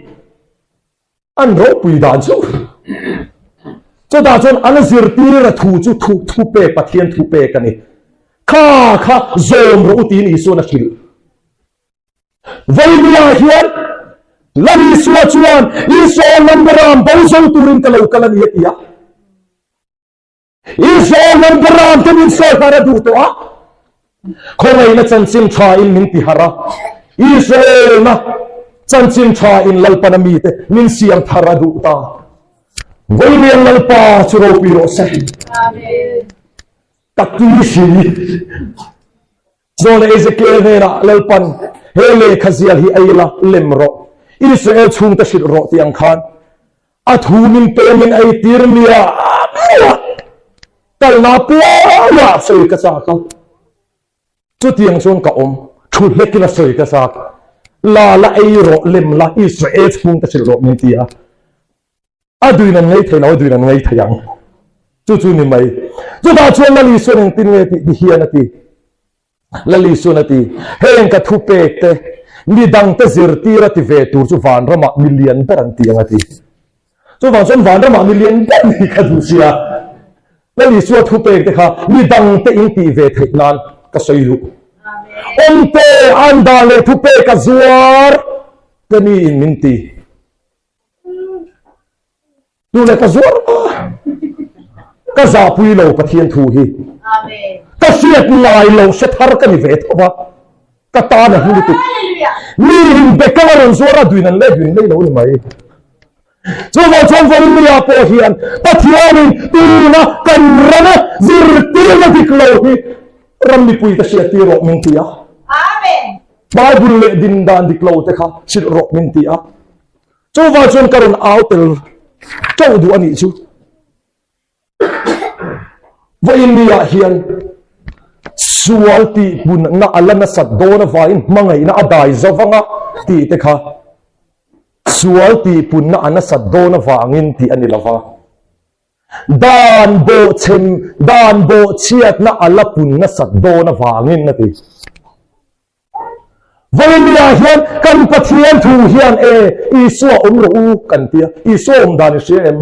An ropui dan chu chutah chuan an zirtir a thu chu thu thu pek Pathian thu pek a ni. Kha kha zawm rawh u tiin Isuan a hrilh. Vawinia hian Lal Isua chuan Isua lamram bo zo turin ka lo kal a ni a ti a. Israel ram Beram te min sawi har a duh tawh a, khawngaihna chanchin tha in min ti har a. Israelna chanchin tha in Lalpan a mite min siam thar a duh ta. Vawiin Lalpa chu ropui rawh se. Amen. Ka tui si. Zawhna Ezekiel hnenah Lalpan he lehkha zial hi ei la, lem rawh, Israel chhungte hrilh rawh tih ang khan a thu min pem in ei tir miah miah kalna piangah sawi ka chak a. Chutiang chuan ka awm, thu hlekin a sawi ka chak. La la ei rawh, lem la, Israel chhungte hrilh rawh min ti a. A duin an ngei thei lo, a duin an ngei thei ang. Chu chu ni mai. Chutah chuan Lal Isuan engtin nge tih ti hian a ti. Lal Isuan a ti, Heng ka thupek te, midangte zirtir a ti ve tur chu vanramah mi lian ber an ti ang a ti. Chuvang chuan vanramah mi lian ber ni ka duh sia. Lal Isua thupek te kha midangte in tih ve theih nan ka sawi duh. Awmte an dan leh thupek a zuar te miin min ti. Tu le ka zuar a ka zahpui lo Pathian thu hi ka hriat ngai lo hre thar ka ni ve tho va ka tan a hlu lutuk mi in bekang a rawn zuar a duin an le duin lei lo ni mai chuvang chuan vawinia pawh hian Pathianin tuna kan rama zirtirna dik lo hi ram mipui te hriattir rawh min ti a Bible leh din dan dik lo te kha hrilh rawh min ti a. Chuvang chuan ka rawn au tel ṭeuh duh a nih chu. Vawiin ni-ah hian sual tihpunna a la nasat dawn avangin hmangaihna a dai zo vang a tih te kha sual tihpunna a nasat dawn avangin tih a ni lo va. Dan bawhchhem, dan bawhchhiatna a la pun nasat dawn avangin a ti. Vawinia hian kan Pathian thu hian e Isua awm rawh u kan ti a, Isua awm dan i hria em?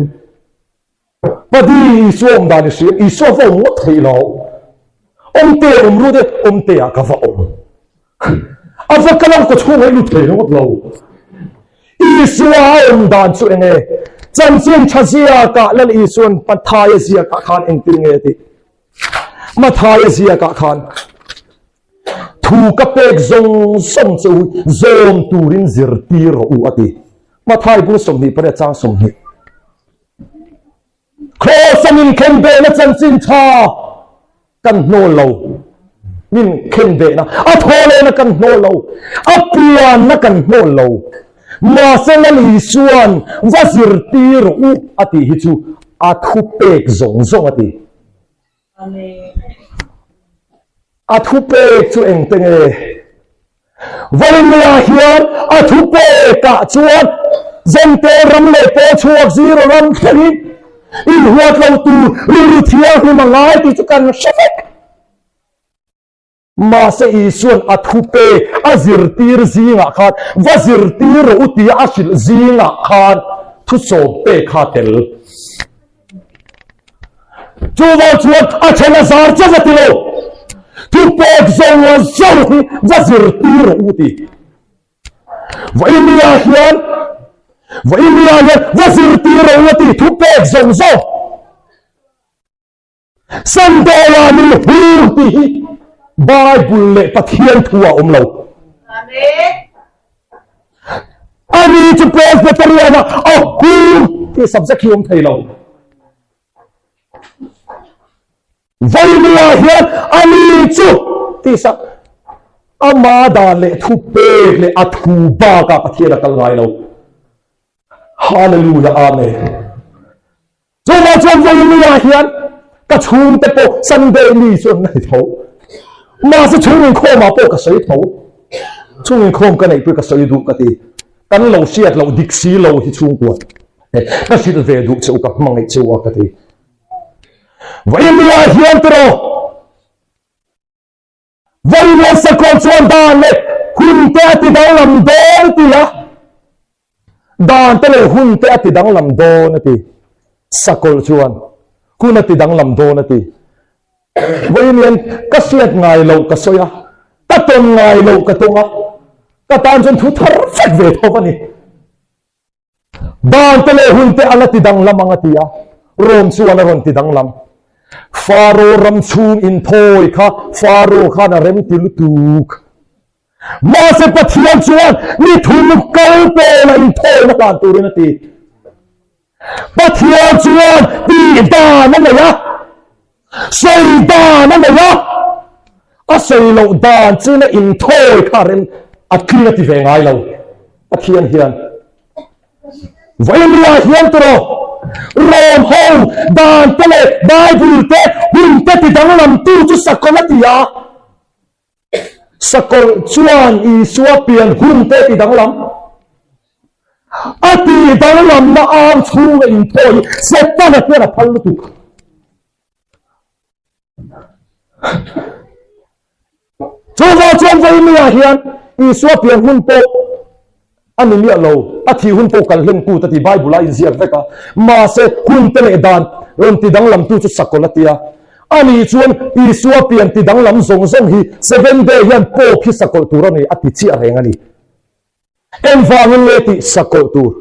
Padi Isua awm dan i hria em? Isua va awm ngawt theih lo. Awmte awm ru de, awmte ah ka va awm. A va kal ang ka chhung ah i lut thei ringawt lo. Isua a awm dan chu enge? Chanchin tha ziakah Lal Isuan Mathaia ziakah khan engtin nge a tih? Mathaia ziakah khan Thu ka pek zawng zawng che u zawm turin zirtir rawh u a ti. Mathai bung 28 chang 20. Kraws a min khenbehna chanchin tha kan hnawl lo. Min khenbehna a thawhlehna kan hnawl lo. A pianna kan hnawl lo. Mahse Lal Isuan va zirtir rawh u a tih hi chu a thupek zawng zawng a ti. A thupek chu engte nge? Vawinia hian a thupekah chuan Zente ram leh pawl chhuak zero ram thlengin inhuat lo tur rilru thianghlim a ngai tih chu kan hre vek. Mahse Isua'n a thupe a zirtir zingah khan va zirtir rawh u tia a hrilh zingah khan thusawm pek kha a tel. Chuvang chuan a then a zar chauh a ti lo. Thupek zawng zawng hi va zirtir rawh u ti. Vawinia hian Vawinia hian va zirtir rawh u a ti thupek zawng zawng. Sunday-ah min hur tih hi Bible leh Pathian thu a awm lo. Ani chu Presbyterian-a a hur tih subject hi awm thei lo. Vawinia hian ani chu tih sak ama dan leh thu pek leh a thu bakah Pathian a kal ngai lo. Hallelujah Amen. Chuvang chuan vawiin hian ka chhungte pawh Sunday ni chu an nei tho. Mahse chhung inkhawmah pawh ka sawi tho. Chhung inkhawm ka neih pawh ka sawi duh ka ti. Kan lo hriat loh dik si lo hi chhungkua ka hrilh ve duh che u ka hmangaih che u a ka ti. Vawiin hian tiraw Vawiin sakawr chuan dan leh hun te a ti danglam dawn a ti a, dan te leh hun te a ti danglam dawn a ti. Sakawr chuan hun a ti danglam dawn a ti. Vawiin hian ka hriat ngai loh ka sawi a, ka tawn ngai loh ka tawng a, ka tan chuan thu thar vek ve tho a ni. Dan te leh hun te a la ti danglam ang a ti a, Rom chuan a rawn ti danglam. Faro ram chhung inthawi kha Faro khan a rem ti lutuk. Mahse Pathian chuan ni thum kal pawla inthawina hlan turin a ti. Pathian chuan tih dan a nei a, sawi dan a nei a, a sawi loh dan china inthawi kha rem a tling a ti ve ngai lo. Pathian hian Vawiinriah hian tawh Rom ho dan te leh Bible te hun te ti danglamtu chu sakawlh a ti a. Sakawlh chuan Isua pian hun te ti danglam. A ti danglamna ang chhunga inthawi hi Setana hian a phal lutuk. Chuvang chuan vawinia hian Isua pian hun pawh A ni miah lo, a thih hun pawh kal hlen kut a ti, Bible a inziak vek a, mahse hun te leh dan rawn ti danglamtu chu sakawlh a tia. A nih chuan Isua pian ti danglam zawng zawng hi Seven Day hian Pope hi sakawlh tur a ni a ti chiah reng a ni. Engvangin nge tih sakawlh tur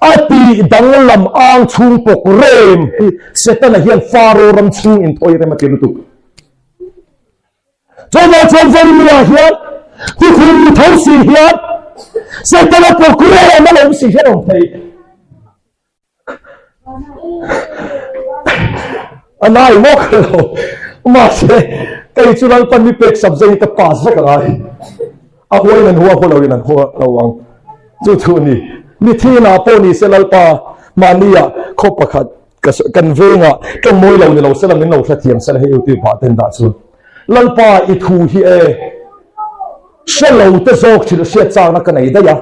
a tih danglam ang chhung pawk rem hi Setana hian Faro ram chhung inthawi rem a ti lutuk. Chuvang chuan Jeremia hian thukhum ni tho si hian Setana program a lo si hian awm thei. A nai mawk lo. Mahse, kei chu Lalpan mi pek subject hi ka pass vek angai. A huain an hua hua loin an hua lo ang. Chu chu a ni. Mithinah pawh ni se Lalpa mahnia khaw pakhat Ka sawi kan vengah tawng mawi lo ni lo sela min lo hrethiam sela hei YouTube ah ten dah chu Lalpa i thu hi e hre lo te zawk thil hriat chakna ka nei daih a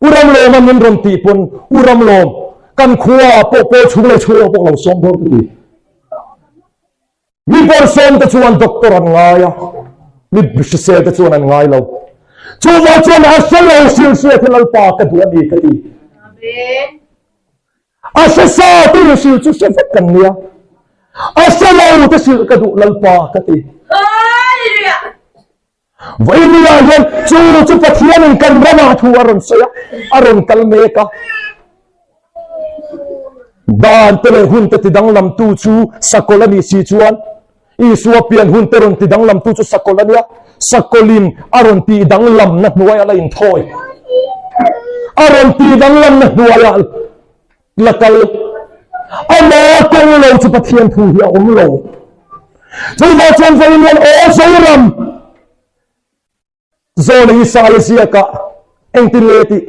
U Ramlawma min rawn tih pawn U Ramlawm kan khua ah pawh pawl chhung leh chhung ah pawh lo sawm dawn ka ti. Mi bawrhsawm te chuan doctor an ngai a, mi hrisel te chuan an ngai lo. Chuvang chuan a hre lo hrilh hriat hi Lalpa ka duh a ni ka ti. A hre sa te in hrilh chu hre vek kan nia. A hre lo te hrilh ka duh Lalpa ka ti. Vawinia hian chu chu Pathianin kan ramah thu a rawn sawi a, a rawn kal mek a. Dan te leh hun te tidanglamtu chu sakawlh a nih si chuan Isua pian hun te rawn tidanglamtu chu sakawlh a nia. Sakawlhin a rawn tihdanglamna hnuaia la inthawi. A rawn tihdanglamna hnuaia la kal. Ama kawng lo chu Pathian thu hi a awm lo. Chuvang chuan vawiin hian aw Zoram Zawna Isaia ziakah engtin nge tih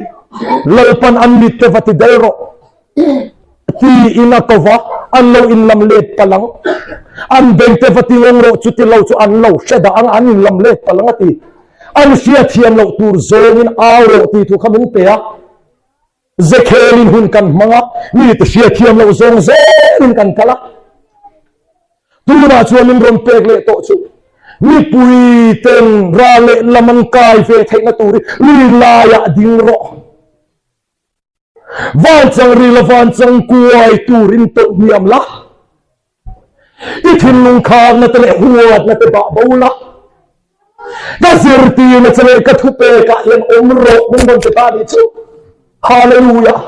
Lalpan an mit te va ti del rawh tiin a ko va, an lo inlam let palh ang. An beng te va ti ngawng rawh chuti lo chu an lo hre dah ang, an inlam let palh ang a ti. An hriatthiam loh tur zawngin au rawh tih thu kha min pe a. Zekhelin hun kan hmang a, mite hriatthiam loh zawng zelin kan kal a. Tunah chuan min rawn pek leh tawh chu mipui ten ral leh lam an kai ve theihna turin lui laiah ding rawh. Van chang rila van chang kuai turin tawlh hniam la. I thinlung khakna te leh huatna te bah bo la. Ka zirtirna che leh ka thupekah hian awm rawh min rawn ti ta nih chu. Hallelujah.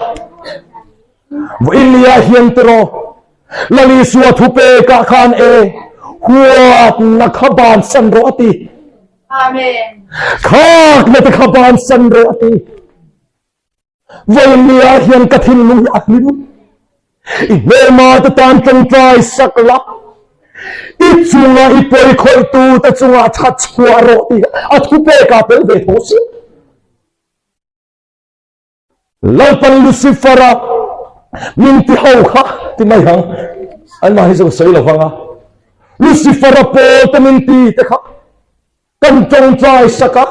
Vawiin nia hian tiraw Lal Isua thupekah khan e huatna kha bansan rawh a ti. Amen. Khakna te kha bansan rawh a ti. Vawinia hian ka thinlung hi a hlim. I hmelma te tan tawngtai sak la, i chunga i pawi khawihtu te chunga that chhuah rawh tih a thupek ah tel ve tho si. Lalpan Lucifer-a min ti ho kha ti mai ang, anmah hi chu ka sawi lo vang a, Lucifer-a pawl te min ti te kha Kan tawngtai sak a,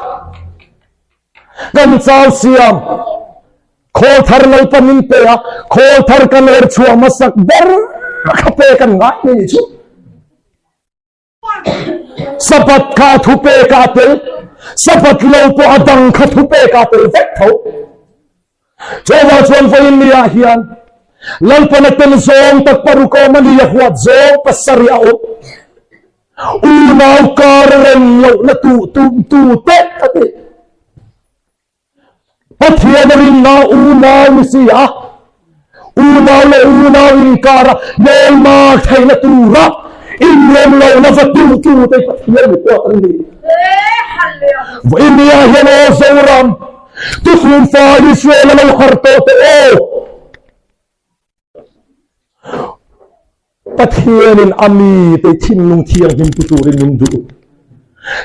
kan chau siam. Khawl thar Lalpa min pe a, khawl thar kan er chhuah hmasak ber kha pe kan ngai mai nih chu. Sabbath kha a thu pek a tel, Sabbath lo pawh a dang kha thu pek a tel vek tho. Chuvang chuan vawiin ni ah hian Lalpan a tel zawng tak paruk a awm a ni, a huat zawng pasarih a awm. Unau kar rem lohna tuh tum tu te a ti. Pathian a rinna unau ni si a, unau leh unau inkara hmelma theihna tura. Inrem lohna va tuhtute Pathian mi huat an ni. Vawinia hian aw Zoram, Thuthlung fa Israel a lo har tawh teh aw. Pathianin a mite thinlung thianghlim pu turin min duh.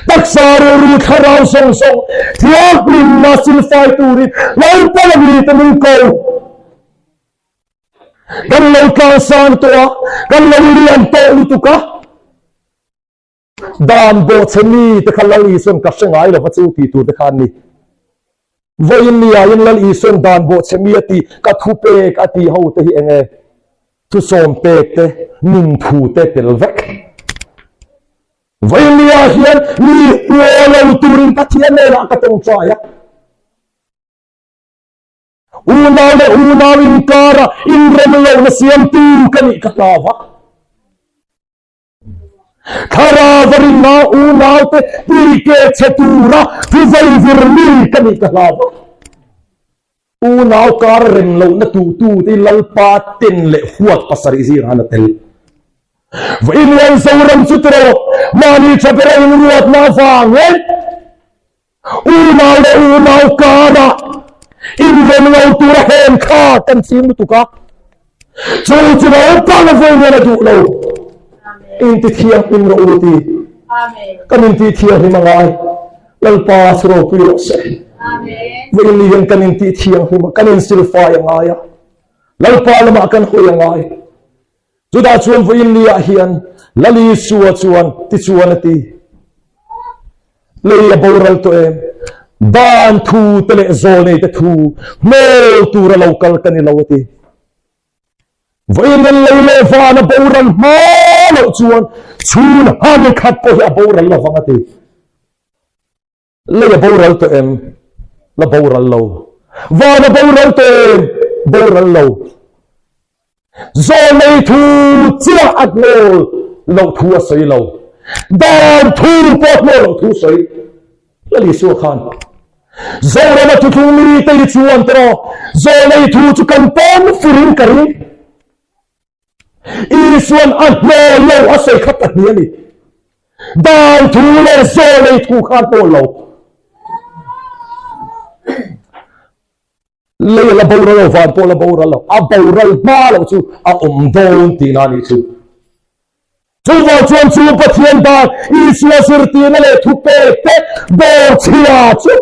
Taksa rilru thlarau zawng zawng thianghlimna silfai turin Lalpan a mite min ko. Kan lo tlangsang tawh a, kan lo lian tawh lutuk a. Dan bawhchhe mi te kha Lal Isuan ka hre ngai lova chu tih tur te kha an ni. Vawiin ni ah hian Lal Isuan dan bawhchhe mi a tih, ka thu pek a tih ho te hi eng nge? Thusawm pek te, nun thu te tel vek. Vawiin ni ah hian mi hua lo turin Pathian hnenah ka tawngtai a. Unau leh unau inkara inrem lohna siamtu ka nih ka hlau a. Thlarau a rinna unaute tike chhe tura thuvaivir mi ka nih ka hlau a. Unau kar rem lohna tuhtute hi Lalpa ten leh huat pasarih zingah an a tel. Vawiin Zoram chu tiraw mahni tha bera inruatna avangin Unau leh unau karah inrem lo tura hen kha kan ching lutuk a, chu chu naupang a vawi hian a duh lo. Inti thianghlim rawh u ti. Kan inti thianghlim a ngai. Lalpa chu ropui rawh se. Vawiin ni hian kan inti thianghlim a, kan insilfai a ngai a. Lalpa lamah kan hawi a ngai. Chutah chuan vawiin ni ah hian Lal Isua chuan tichuan a ti, Lei a boral tawh em? Dan thu te leh zawlnei te thu hnawl tura lo kal ka ni lo a ti. Vawiin an lei leh van a boral hma loh chuan chhun han khat pawh hi a boral lovang a ti. Lei a boral tawh em? La boral lo. Van a boral tawh em? Boral lo. Zawlnei thu chiah a hnawl loh thu a sawi lo. Dan thu pawh a hnawl loh thu sawi. Lal Isua khan Zorama thuthlung mite hi chuan tawh zawlnei thu chu kan pawm furin ka ring. Isuan a hnawl lo a sawi kha pahnih a ni. Dan thu leh zawlei thu kha a hnawl lo. Lei a la boral lo, van pawh a la boral lo, a boral hma loh chu a awm dawn tihna a nih chu. Chuvang chuan chu Pathian dan Isua zirtirna leh thupek te dawrchhia chu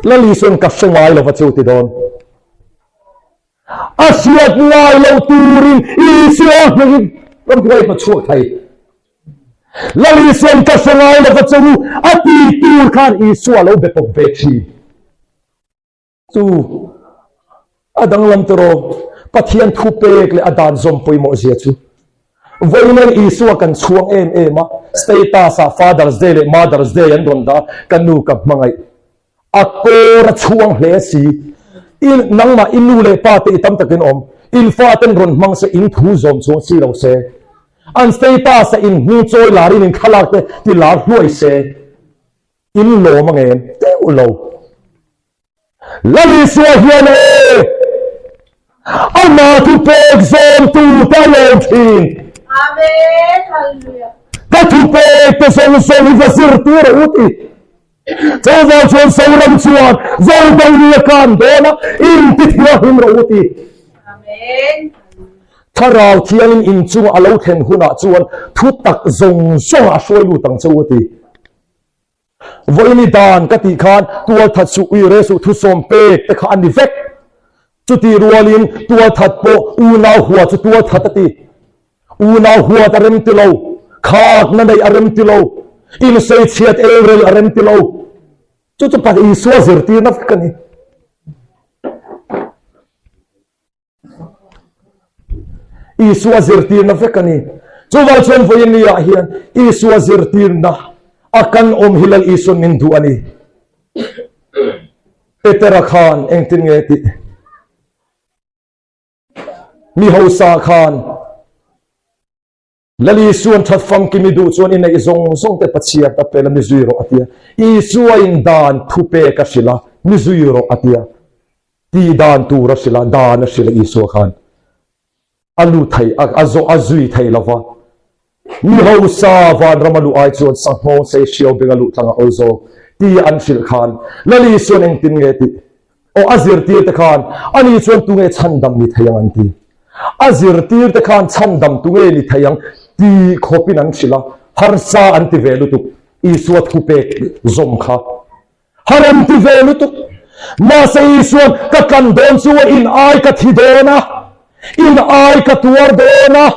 Lal Isuan ka hre ngai lova chu ti dawn. A hriat ngai lo turin Isua hmangin ramhuai hma chhuak thei. Lal Isuan ka hre ngai lova chu a ti tur khan Isua lo be pawp ve thin. Chu a danglam tawh Pathian thu pek leh a dan zawm pawimawh zia chu. Vawiin Isua kan chhuang em em a, status ah Father's Day leh Mother's Day an rawn dah a, ka nu ka hmangaih. A kawr a chhuang hle si. I nangmah i nu leh pa te i tam takin awm, in faten rawn hmang se, in thu zawm chuang si lo se. An status ah in hming chawi larin in thlalak te ti lar hluai se. In lawm ang em? Deuh lo. Lal Isua hian e! Amah thu pek zawm tu te a lawm thin. Amen. Hallelujah. Ka thu pek te zawng zawng hi va zirtir a u ti. Chuvang chuan Zoram chuan Zodo ni a kan dawn a, in ti thianghlim rawh u ti. Amen. Thlarau thiangin in chunga a lo thlen hunah chuan thu tak zawng zawng a hruai lut ang che u a ti. Vawiini dan ka tih khan tualthat suh uire suh thusawm pek te kha a ni vek. Chutih rualin tualthat pawh unau hua chu tualthat a ti. Unau huat a rem ti lo, khakna neih a rem ti lo, insawichhiat elrel a rem ti lo. Chu chu Isua zirtirna vek a ni. Isua zirtirna vek a ni. Chuvang chuan vawiin ni ah hian Isua zirtirna a kan awm hi Lal Isuan min duh a ni. Petera khan engtin nge tih? Mi hausa khan Lal Isuan that famkim i duh chuan i neih zawng zawng te Pathian a pel a mi zui rawh a tia. Isua in dan thu pek a hrilh a, mi zui rawh a tia. Tih dan tur a hrilh a, dan a hrilh a Isua khan. A lut thei, a zawh a zui thei lo va. Mi hausa vanram a luh ai chuan sanghawng sei hriau beng a luh tlang a awl zawk tia an hrilh khan Lali chuan engtin nge tih aw a zirtir te khan ani chuan tunge chhandam ni thei ang an ti. A zirtir te khan chhandam tunge ni thei ang ti khawpin an hrilh a, harsa an ti ve lutuk Isua thupek zawm kha. Har an ti ve lutuk. Mahse Isuan ka tlan dawn chu a in ai ka thi dawn a, in ai ka tuar dawn a,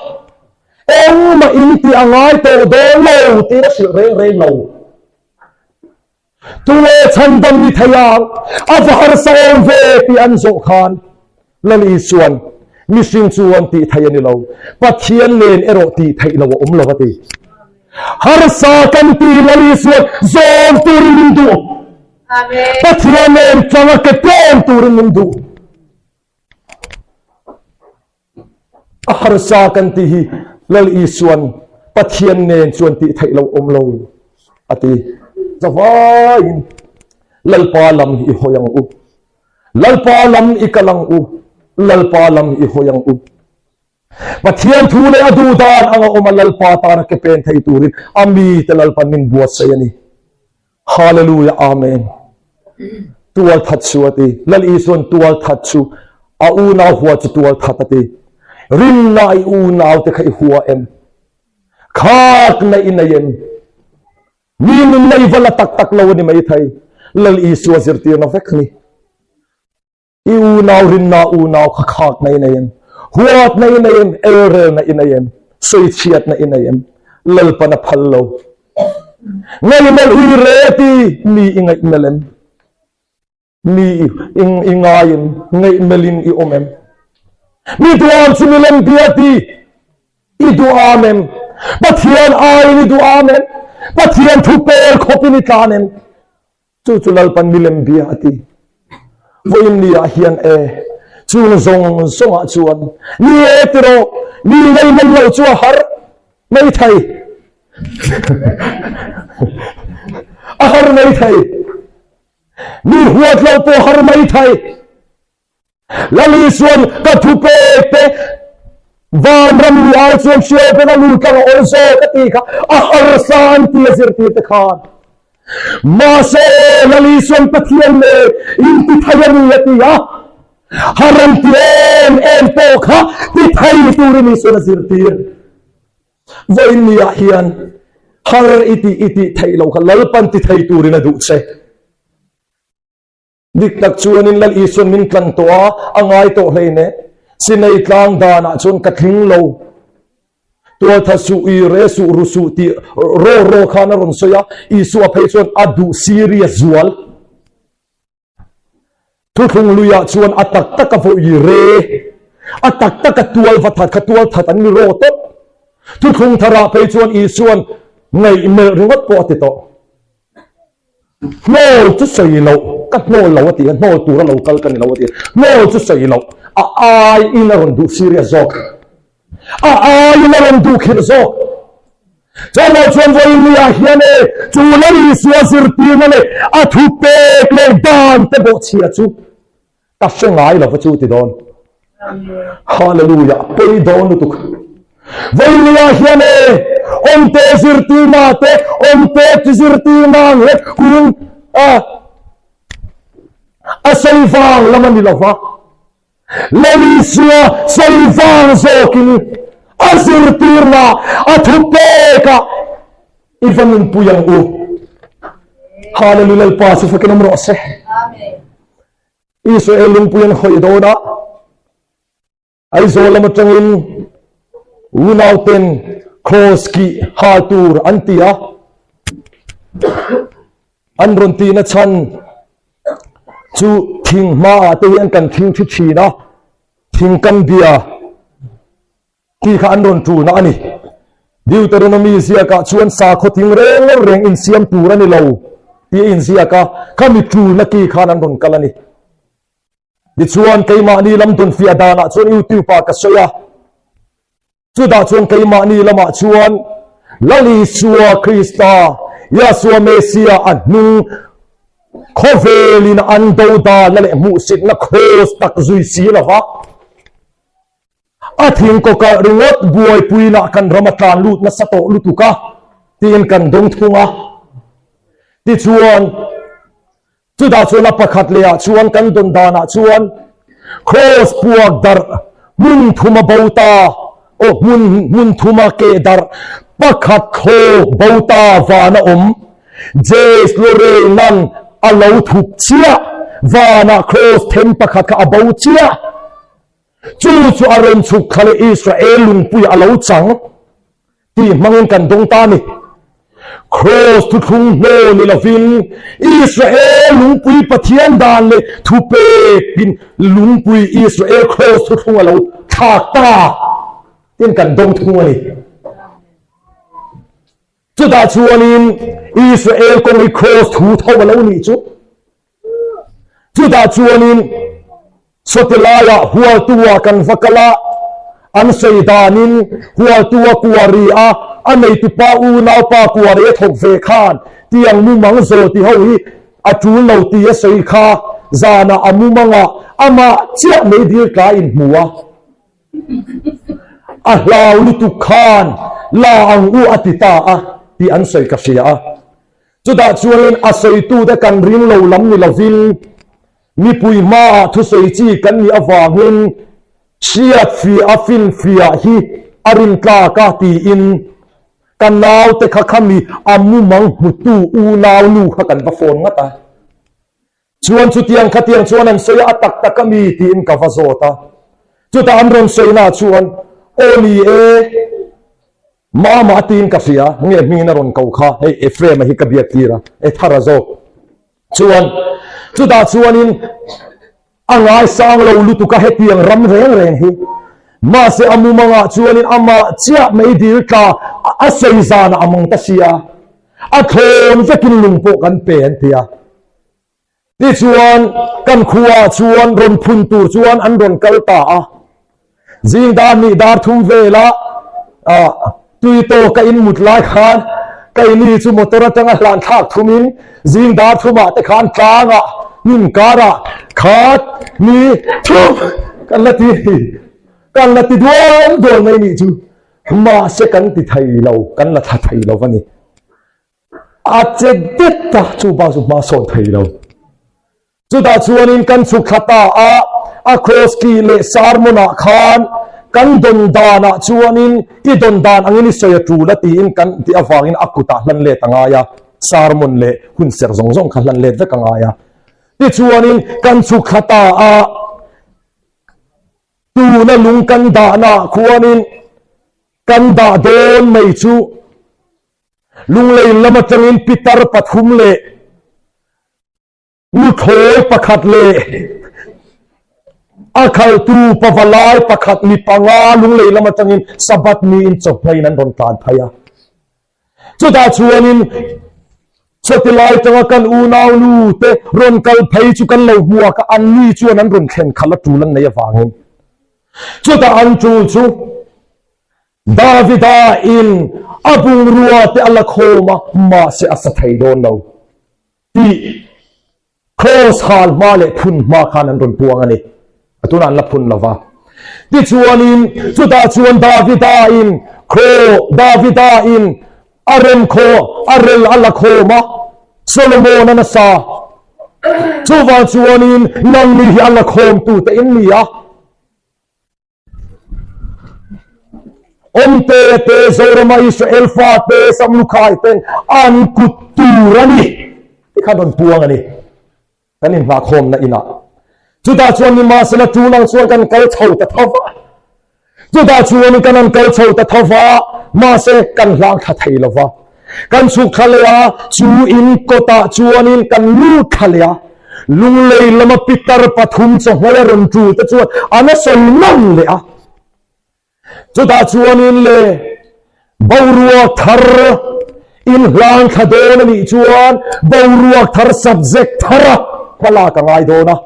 engmah in tih a ngai tawh dawn lo tiin a hrilh reng reng lo. Tunge chhandam ni thei ang, a va harsa awm ve tih an zawh khan Lal Isuan mihring chuan tih theih a ni lo, Pathian nen erawh tih theih lo a awm lo a ti. Harsa kan ti Lal Isuan zawm turin min duh. Pathian nen tanga ke tlawm turin min duh. A harsa kan ti hi Lal Isuan Pathian nen chuan tih theih lo awm lo a ti. Zavaiin Lalpa lam i hawi ang u. Lalpa lam i kal ang u. Lalpa lam i hawi ang u. Pathian thu leh a duh dan anga awm a Lalpa tana ke pen thei turin a mite Lalpan min buatsaih a ni. Hallelujah Amen. Tual that chu a ti. Lal Isuan tual that chu a unau hua chu tual that a ti. Rinna i unau te kha i hua em? Khak na i nei em? Mi nunna i va la tak tak lo a ni mai thei. Lal Isua zirtirna vek ni. I unau rinna unau kha khakna i nei em? Huatna i nei em? Elrelna i nei em? Sawichhiatna i nei em? Lalpan a phal lo. Ngaihmelh ui re ti mi i ngaihmelh em? Mi i ngai em? Ngaihmelhin i awm em? Mi duham chu milem bia ti i duham em? Pathian aiin i duham em? Pathian thu per khawpin i tlan em? Chu chu Lalpan milem bia a ti. Vawiin ni ah hian e, chung zawng zawngah chuan ni e ti rawh, mi ngei mai lo chu a har mai thei. A har mai thei. Mi huat lo pawh har mai thei. Lal Isuan ka thu pek te vanram lu ai chuan hriau pek a lu tlang a awl zawk a ti kha a harsa an ti a zirtir te khan. Mahse Lal Isuan Pathian leh in ti thei a ni a ti a, har an ti em em pawh kha ti thei turin Isuan a zirtir. Vawiin ni ah hian har i tih i tih theih loh kha Lalpan ti thei turin a duh che. Dik tak chuanin Lal Isuan min tlan tawh a, a ngai tawh hlei ne. Sinai tlang danah chuan ka tling lo. Tualtha suh, i re suh, ru suh tih raw raw khan a rawn sawi a, Isua phei chuan a duh serious zual. Thuthlung luiah chuan a tak taka vawi re, a tak taka tual va that kha tual that an ni raw tawp. Thuthlung tharah phei chuan Isuan ngaihmelh ringawt pawh a ti tawh. Hnawl chu sawi loh, ka hnawl lo a ti a, hnawl tura lo kal ka ni lo a ti a, hnawl chu sawi loh, a aiin a rawn duh serious zawk, a aiin a rawn duh khirh zawk. Chuvang chuan vawiin ni ah hian e, chu Lal Isua zirtirna leh a thupek leh dan te bawhchhia chu Ka hre ngai lo va chu ti dawn. Hallelujah, pawi dawn lutuk. Vawinia hian e, awmte zirtirna te, awmte zirtirna ang he kung a a sawi vang lam a ni lo va. Lal Isua sawi vang zawkin a zirtirna a thupeka i va nunpui ang u. Hallelujah, Lalpa chu fakin awm rawh se. Amen. Israel lungpui an khawih dawn a, Aizawl lam atangin unauten kraws kih hal tur an ti a, an rawn tihna chhan chu thing hmaah te hian kan thing thi thin a, thing kam bia Khi kha an rawn ṭulna a ni. Deuteronomy ziakah chuan sakhaw thing reng reng insiam tur a ni lo tih a inziak a, khami ṭulna ki khan an rawn kal a ni. Tichuan, keimahni lam dawnfiah danah chuan YouTube-ah ka sawi a, chutah chuan keimahni lamah chuan Lal Isua Krista, Yahshua Messiah a hnung khawvelin an do danna leh hmuhsitna kraws tak zui si lova. A thing kawkalh ringawt buaipuina kan ram a tlan lut nasa tawh lutuk a tiin kan dawng thung a. Tichuan, chutah chuan a pakhat lehah chuan kan dawn danah chuan Kraws puak darh hmun thuma bo ta, aw hmun hmun thuma keh darh pakhat thlawk bo ta van a awm. Jace Lorraine-a'n a lo thup chiah, vanah Kraws then pakhat kha a bo chiah. Chu chu a rawn chhuk thla leh Israel lungpuiah a lo chang tih hmangin kan dawng ta a ni. Kraws thuthlung hnaw ni lovin Israel lungpui Pathian dan leh thupekin lungpui Israel kraws thuthlung a lo thlak ta tiin kan dawng thung a ni. Chutah chuanin Israel kawng hi kraws thu tho a lo nih chu. Chutah chuanin sawti laiah hualtua kan va kal a, an sawi danin hualtua kuari a a neitupa unaupa kuari a thawk ve khan tiang mumang zawl ti ho hi a tul lo ti a sawi kha zanah a mumangah amah chiah meidil tla inhmu a. A hlau lutuk khan la ang u a ti ta a tih an sawi ka hria a. Chutah chuanin a sawitute kan ring lo lam ni lovin mipui hmaah thusawi chi kan nih avangin hriatfiah a finfiah hi a rintlak a tiin ka naute kha khami a mumang hmutu unau nu kha kan va phone ngat a. Chuan chutiang khatiang chuan an sawi a, a tak tak a mi tiin ka va zawt a. Chutah an rawn sawina chuan, Aw ni e, Mama a tiin ka hria, nge hmingin a rawn ko kha, hei Ephraim-a hi ka biak tir a, e thara zawk. Chuan chutah chuanin a ngaisang lo lutuk a hetiang ram reng reng hi. Mahse a mumangah chuanin amah chiah meidil tla a sawi zanah a mang ta sia, a thlawn vekin lung pawh kan pe an ti a. Tichuan, kan khuaah chuan rawn phun tur chuan an rawn kal ta a. Zing dar hnih dar thum velah tui tawk ka inmut lai khan keini chu motor atanga hlan thlak thumin zing dar thumah te khan tlangah hnim karah khat ni thum kan la ti kan la ti dual dual mai nih chu. Mahse kan ti thei lo, kan la thla thei lo a ni. A che det a, chu bak chu hma sawn thei lo. Chutah chuanin kan chhuk thla ta a, a cross key leh sermon ah khan kan dawn danah chuanin i dawn dan angin i sawi a tul a tiin kan tih avangin a kutah hlan let a ngai a, sermon leh hunserh zawng zawng kha hlan let vek a ngai a. Tichuanin kan chhuk thla ta a, tuna lung kan dahnaah khuanin kan dah dawn mai chu Lunglei lam atangin pitar pathum leh nuthlawi pakhat leh a khaltu pavalai pakhat mi panga lunglei lam atangin Sabbath niin chawhmeiin an rawn tlan phei a. Chutah chuanin chawti lai tanga kan unau nu te rawn kal phei chu kan lo hmuak a, anni chuan an rawn thlen khalh a tul an nei avangin chutah an tul chu Davida in a bungrua te a la khawm a, mahse a sa thei dawn lo tih Kraws hal hma leh phun hma khan an rawn puang a ni. A tunah an la phun lo va. Tichuanin chutah chuan Davida in Kraw Davida in a rem khaw a rel a la khawm a, Solomon-an a sa. Chuvang chuanin nangni hi a la khawmtute in ni a. Awmte te Zorama Israel fate Samlukhai ten an kut tur a ni ti khan rawn puang a ni kan inhnahkhawmna inah chutah chuan nimahsela tul ang chuan kan kal chho ta tho va chutah chuan kan an kal chho ta tho va mahse kan hlang thla thei lo va Kan chhuk thla leh a, chu in kawtah chuanin kan lut thla leh a. Lunglei lama pitar pathum chawhmai a rawn tul te chuan an a sawi nawn leh a. Chutah chuanin le boruak thar in hlang thla dawn a nih chuan boruak thar subject thara hmalak a ngai dawn a.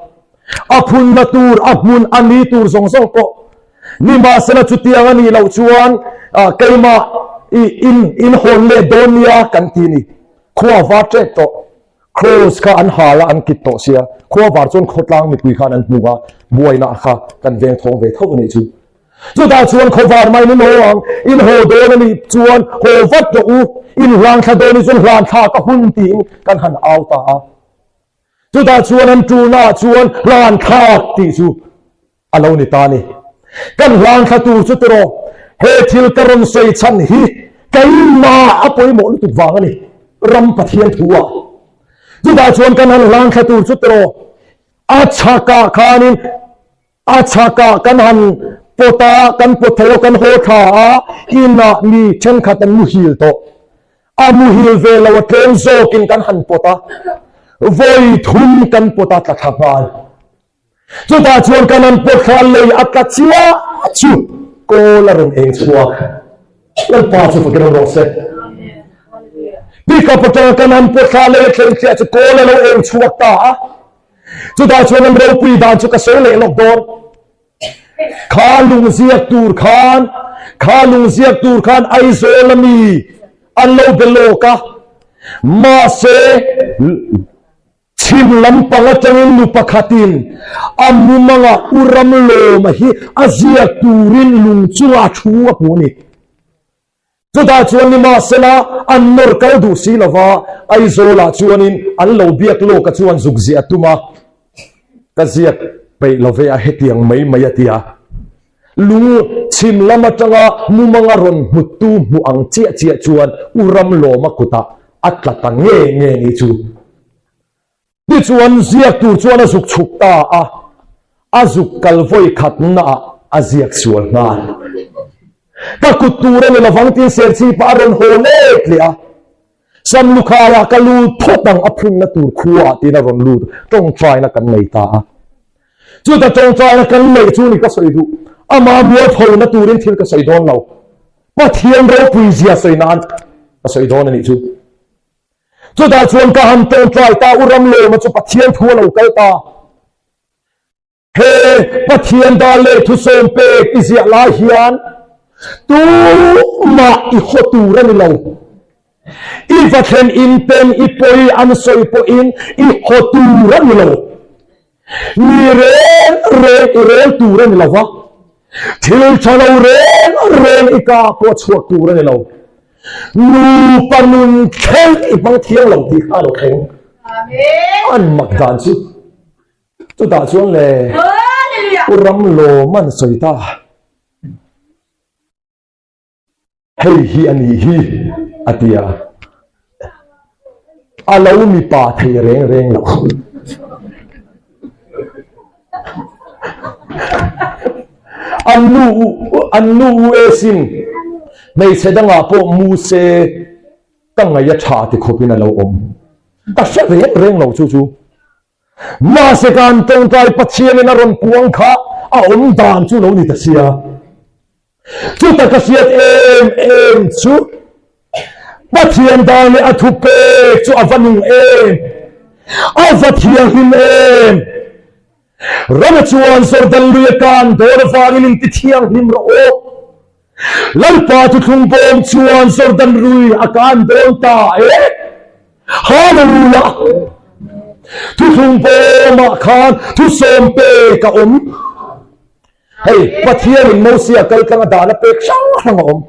A phunna tur, a hmun a ni tur zawng zawng pawh nimahsela chutiang a nih loh chuan keimah i in in hawn leh dawn nia kan ti ni. Khua var ṭek tawh, Kraws kha an hal a, an kit tawh sia. Khua var chuan khawtlang mipui khan an hmu a, buaina kha kan veng thawng ve tho a nih chu. Chutah chuan khawvar mai in haw ang, in haw dawn a nih chuan haw vat rawh u, in hlang thla dawn hi chuan hlan thlak a hun tiin kan han au ta a. Chutah chuan an tulnaah chuan hlan thlak tih chu a lo ni ta a ni. Kan hlan thla tur chu tiraw, he thil ka rawn sawi chhan hi keimah a pawimawh lutuk vang a ni, ram Pathian thu ah. Chutah chuan kan han hlan thla tur chu tiraw, a chhakah khanin A chhakah kan han pawt a, kan pawt thei lo, kan haw thla a, inah mi thenkhat an muhil tawh. A muhil ve lo a tlawm zawkin kan han pawt a, vawi thum kan pawt a tla thla nghal. Chutah chuan kan han pawt thla lei a tla chiah chu kawl a rawn eng chhuak. Lalpa chu fakin awm rawh se. Pickup atanga kan han pawt thla lei a thleng chiah chu kawl a lo eng chhuak ta a. Chutah chuan an ropui dan chu ka sawi leh lawk dawn. Kha lung ziak tur khan, kha lung ziak tur khan Aizawl a mi an lo be lawk a. Mahse, chhim lampang atangin nu pakhatin a mumanga U Ramlawma hi a ziak turin lung chungah thu a hmu a ni. Chutah chuan nimahsela an nawr kal duh si lova, Aizawlah chuanin an lo biak lawka chuan zuk ziah a tum a, ka ziak peih lo ve a hetiang mai mai a ti a. Lung chhim lam atanga mumanga rawn hmuttu hmu ang chiah chiah chuan U Ramlawma kutah a tla ta nge nge ni chu. Tichuan, ziak tur chuan a zuk chhuk ta a, a zuk kal vawi khatnaah a ziak sual nghal. Ka kut tur a ni lovang tiin Serchhipa a rawn haw let leh a, Samlukhaiah ka lut phawt ang a phunna tur khuaah tiin a rawn lut, tawngtaina kan nei ta a. Chuta tawngtaina kan neih chu ni ka sawi duh, amah mualphona turin thil ka sawi dawn lo, Pathian ropui zia sawi nan ka sawi dawn a nih chu. Chutah chuan ka han tawngtai ta, U Ramlawma chu Pathian thu a lo kal ta. He Pathian dan leh thusawm pek i ziah lai hian tumah i haw tur a ni lo. I va thlen in ten i pawi an sawi pawhin i haw tur a ni lo. Mi reng reng i rel tur a ni lo va, thil tha lo reng reng i ka pawh a chhuak tur a ni lo. Nupa nun thleng i hmang thiang lo tih kha a lo thleng. An mak dan chu chutah chuan le U Ramlawm an sawi ta. Hei hi a nih hi, a ti a. A lo mipa thei reng reng lo. An nu an nu US in hmeichhe dangah pawh mu se ka ngaih a tha ti khawpin a lo awm. Ka hre reng reng lo chu chu. Mahse kan tawngtai Pathianin a rawn puang kha a awm dan chu lo ni ta sia. Chuta ka hriat em em chu Pathian dan leh a thu pek chu a va nung em, a va thianghlim em. Rama chuan Jordan lui a kan dawn avangin inti thianghlim rawh aw. Lalpa thuthlung bawm chuan Jordan lui a kan dawn ta e. Hallelujah! Thuthlung bawmah khan thusawm pek a awm. Hei, Pathianin Mosia kal tlanga dan a pek hrang hrang a awm.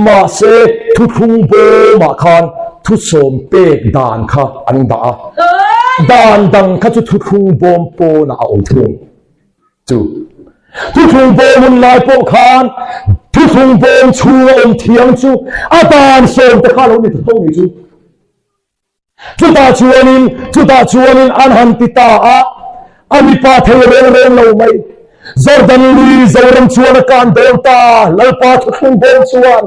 Mahse, thuthlung bawmah khan thusawm pek dan kha an dah a. Dan dang kha chu thuthlung bawm pawnah a awm thung. Chu thuthlung bawm hun lai pawh khan thuthlung bawm chhunga awm thiang chu a dan sawm te kha lo ni ta tho ni chu. Chutah chuanin, chutah chuanin an han ti ta a, a mipa thei reng reng lo mai. Jordan lui Zoram chuan a kan dawn ta, Lalpa thuthlung bawm chuan.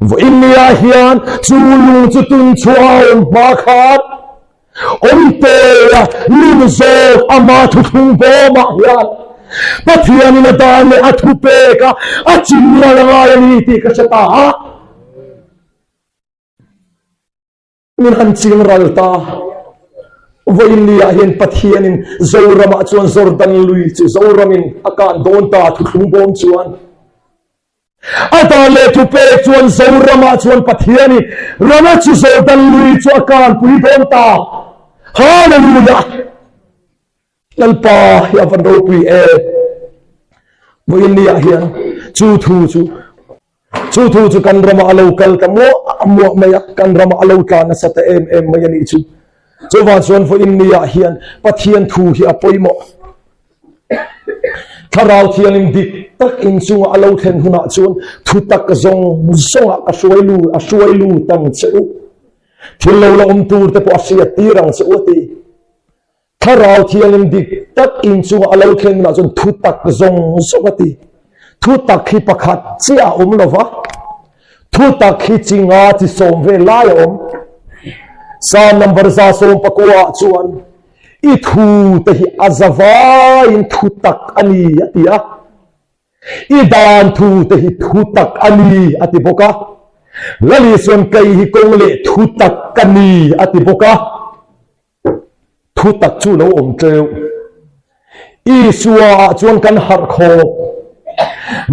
Vawiinniah hian chu lung chu tun chhuah a awm hma khan Awmtea nun zawk ama thuthlung bawmah hian Pathianin a dan leh a thupek a, a chinral a ngai a ni tih ka hre ta a. Min han ching ral ta. Vawiinniah hian Pathianin Zoramah chuan Jordan lui chu Zoramin a kan dawn ta thuthlung bawm chuan. A dan leh thupek chuan Zoramah chuan Pathianin rama chu Jordan lui chu a kanpui dawn ta. Hallelujah! Lalpa hi a van ropui em. Vawiin ni ah hian chu thu chu chu thu chu kan ramah a lo kal ta muah muah mai a, kan ramah a lo tla nasa ta em em mai a nih chu. Chuvang chuan vawiin ni ah hian Pathian thu hi a pawimawh. Thlarau Thianghlim dik tak inchungah a lo thlen hunah chuan thu tak zawng zawngah ka hruai lu a hruai lut ang che u. Thil lo la awm tur te pawh a hriat tir ang che u a ti. Thlarau Thianghlim dik tak inchungah a lo thleng hunah chuan thu tak zawng zawng a ti. Thu tak hi pakhat chiah a awm lo va, thu tak hi chi nga chi sawm vel lai a awm. Psalm number 119 ah chuan i thu te hi a za vaiin thu tak a ni a ti a. I dan thu te hi thu tak a ni a ti bawk a. Lali chuan kei hi kawng leh thu tak ka ni a ti bawk a. Thu tak chu lo awm teuh. Isua ah chuan kan harh khawp.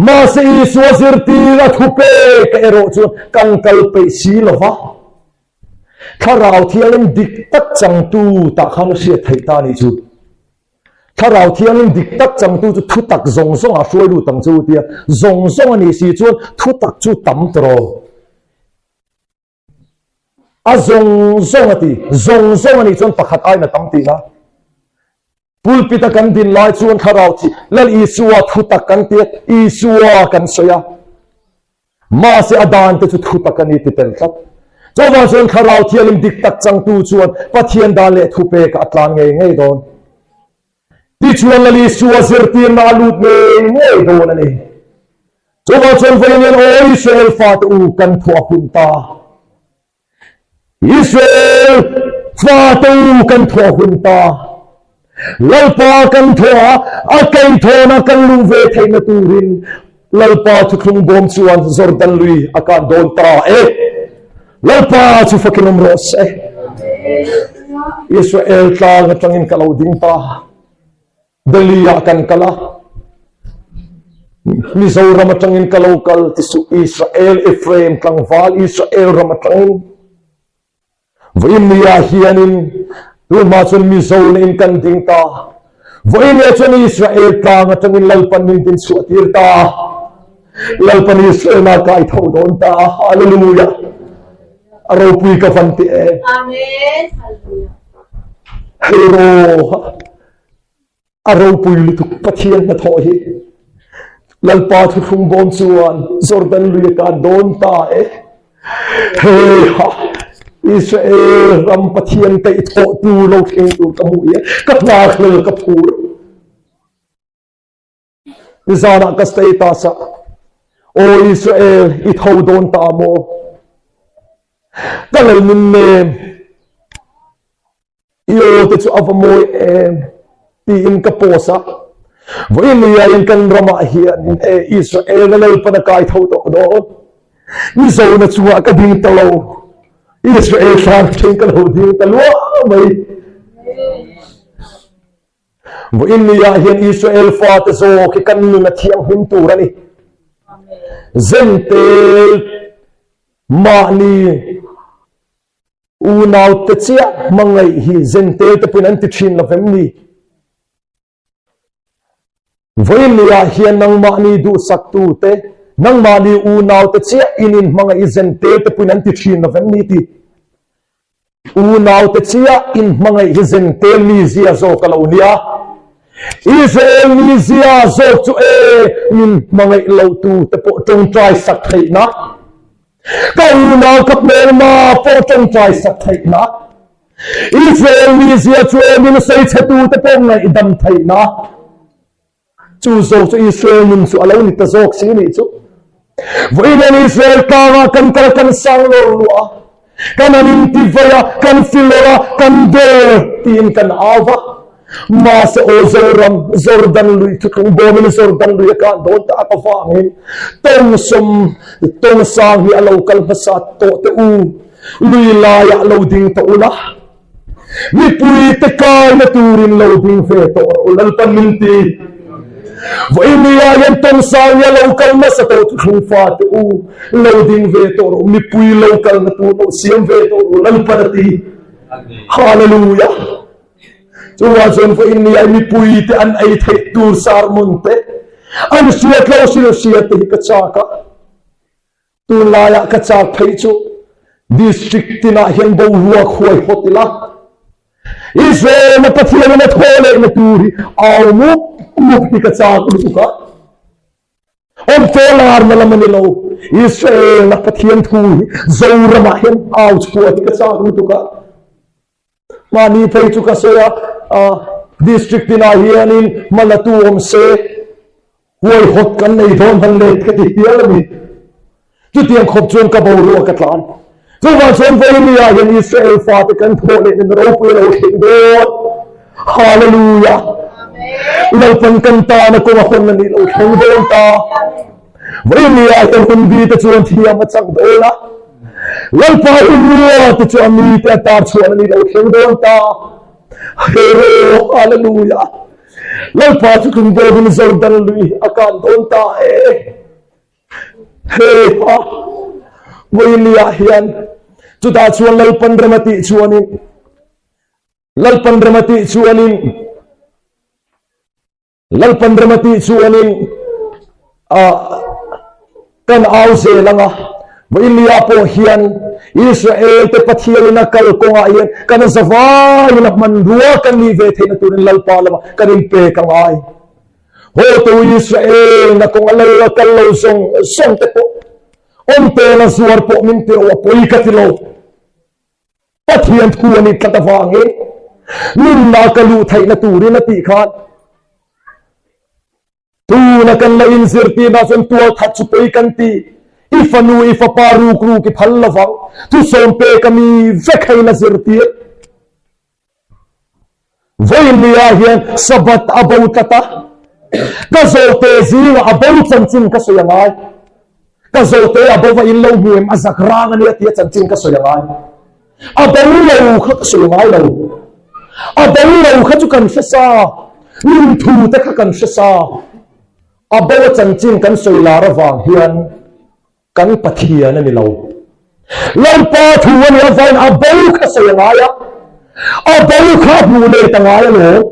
Mahse Isua zirtir a thu pek erawh chuan kan kal peih si lo va. Thlarau Thianghlim dik tak changtu tah khan a hriat theih ta a nih chu. Thlarau Thianghlim dik tak changtu chu thu tak zawng zawng ah hruai lut ang chu tia zawng zawng a nih si chuan thu tak chu tam tawh. A zawng zawng a ti, zawng zawng a nih chuan pakhat aiin a tam tihna. Pulpit a kan din lai chuan thlarau chi Lal Isua thu tak kan ti a, Isua kan sawi a. Mahse a dan te chu thu tak a ni ti tel tlat. Chuvang chuan thlarau thianghlim dik tak changtu chuan Pathian dan leh thupekah a tlan ngei ngei dawn. Tichuan Lal Isua zirtirna a lut ngei ngei dawn a ni. Chuvang chuan vawiin hian aw Israel fate u kan thawh a hun ta. Israel fate u kan thawh a hun ta. Lalpa kan thawh a, a keithawna kan luh ve theihna turin Lalpa thuthlung bawm chuan Jordan lui a kan dawn ta e. Lalpa chu fakin awm rawh se. Israel tlang atangin ka lo ding ta. Delhi ah kan kal a, Mizoram atangin ka lo kal ti suh Israel Ephraim tlangval Israel ram atangin vawiin ni ah hianin tunhma chuan Mizo na in kan ding ta vawiin ni ah chuan Israel tlang atangin Lalpan min din chhuah tir ta Lalpan Israel na kai tho dawn ta hallelujah a ropui ka van ti e Amen hallelujah hero A ropui lutuk Pathian hnathawh hi Lalpa thuthlung bawm chuan Jordan lui a kan dawn ta e. Hei ha Israel ram Pathian kaihthawh tu lo thleng tur ka hmuh hi ka nghakhlel ka phur. Nizanah ka status ah Aw Israel i tho dawn ta maw? Ka lei nun nem i aw te chu a va mawi em tiin ka post a. Vawiin niain kan ramah hian e Israel a Lalpan a kai tho tawh dawn. Mizona chungah ka ding ta lo. Israel thlang thleng ka lo ding ta luah mai. Vawiin ni ah hian Israel fate zawk hi kan nun a thianghlim tur a ni. Zentel mahni unaute chiah hmangaih hi zentel te pawhin an ti thin lo vem ni? Vawiin ni ah hian nangmahni duhsaktute, nangmahni unaute chiah in inhmangaih hi zentel te pawhin an ti thin lo vem ni tih Unaute chiah inhmangaih hi Zentel mizia zawk a lo nia. Israel mizia zawk chu e min hmangaih lo tu te pawh tawngtai sak theihna. Ka unau ka hmelma pawh tawngtai sak theihna. Israel mizia chu e min sawi chhe tu te pawh ngaihdam theihna. Chu zawk chu Israel nun chu a lo ni ta zawk si nih chu. Vawiin Israel tlangah kan kal kan sang lawr luah a, kan han inti vei a, kan fi lawr a, kan der tiin kan au va. Mahse aw Zoram, Jordan lui thuthlung bawmin Jordan lui a kan dawn tak avangin tawngsawm tawngsang hi a lo kal hmasa tawh teh u, lui laiah lo ding tawh ula. Mipui te kaina turin lo ding ve tawh rawh u Lalpan min ti. Vawiin ni ah hian tawngsang hi a lo kal nasa tawh thuthlung fate u lo ding ve tawh rawh u mipui lo kalna tur lo siam ve tawh rawh u Lalpan a ti. Hallelujah. Chuvang chuan vawiin ni ah mipui te an ei theih tur sermon te. An hriat lo hrilh hriat te hi ka chak a. Tunlaiah ka chak phei chu district tinah hian boruak huai hawt ila Israel-a Pathianin a thaw lehna tur hi au mup mup hi ka chak lutuk a. Awmte larna lam a ni lo. Israel-a Pathian thu hi Zoramah hian au chhuah hi ka chak lutuk a. Mahni phei chu ka sawi a, district tinah hianin hmalatu awm se, huaihawt kan nei dawn hman let ka ti hial a ni. Chutiang khawp chuan ka boruak ka tlan. Chuvang chuan vawinia hian Israel fate kan thawh leh nan ropui a lo thleng dawn. Hallelujah! Lalpan kan tana kawng a hawn a nih lo thleng dawn ta. Vawinia hian hunbi te chuan thiam a chak dawn a. Lalpa Inria te chu a mite a tar chhuah a nih lo thleng dawn ta. Hero! Hallelujah! Lalpa chu tlung bawkin Jordan lui a kan dawn ta e. Hei ha, vawinia hian chutah chuan Lalpan rem a tih chuanin Lalpan rem a tih chuanin Lalpan rem a tih chuanin a kan au zel anga vawinia pawh hian Israel te Pathianin a kal kawngah hian kan zavaiin a hmanrua kan nih ve theihna turin Lalpa lama kan inpek a ngai. Haw tu Israel na kawng a lo a kal lo zawng zawng te pawh awm tel a zuar pawh min ti ro a pawi ka ti lo. Pathian thu a nih tlat avangin nunna ka luh theihna turin a tih khan tuna kan la inzirtirna chuan tual that chu pawi kan ti. I fanu i fapa ruk ruk i phal lovang thusawm pek a mi vek hei la zirtir. Vawinia hian Sabbath a bo tlat a, ka zawhte zingah a bo chanchin ka sawi a ngai. Ka zawhte a bo va in lo hmu em a zak rang a nia tia chanchin ka sawi a ngai. A bo lo kha ka sawi ngai lo. A bo lo kha chu kan hre sa, nun thu te kha kan hre sa. A bo a chanchin kan sawi lar avang hian Kan Pathian a ni lo. Lalpa thu a nih avangin a bo kha sawi a ngai a, a bo kha a hmuh let a ngai alawm.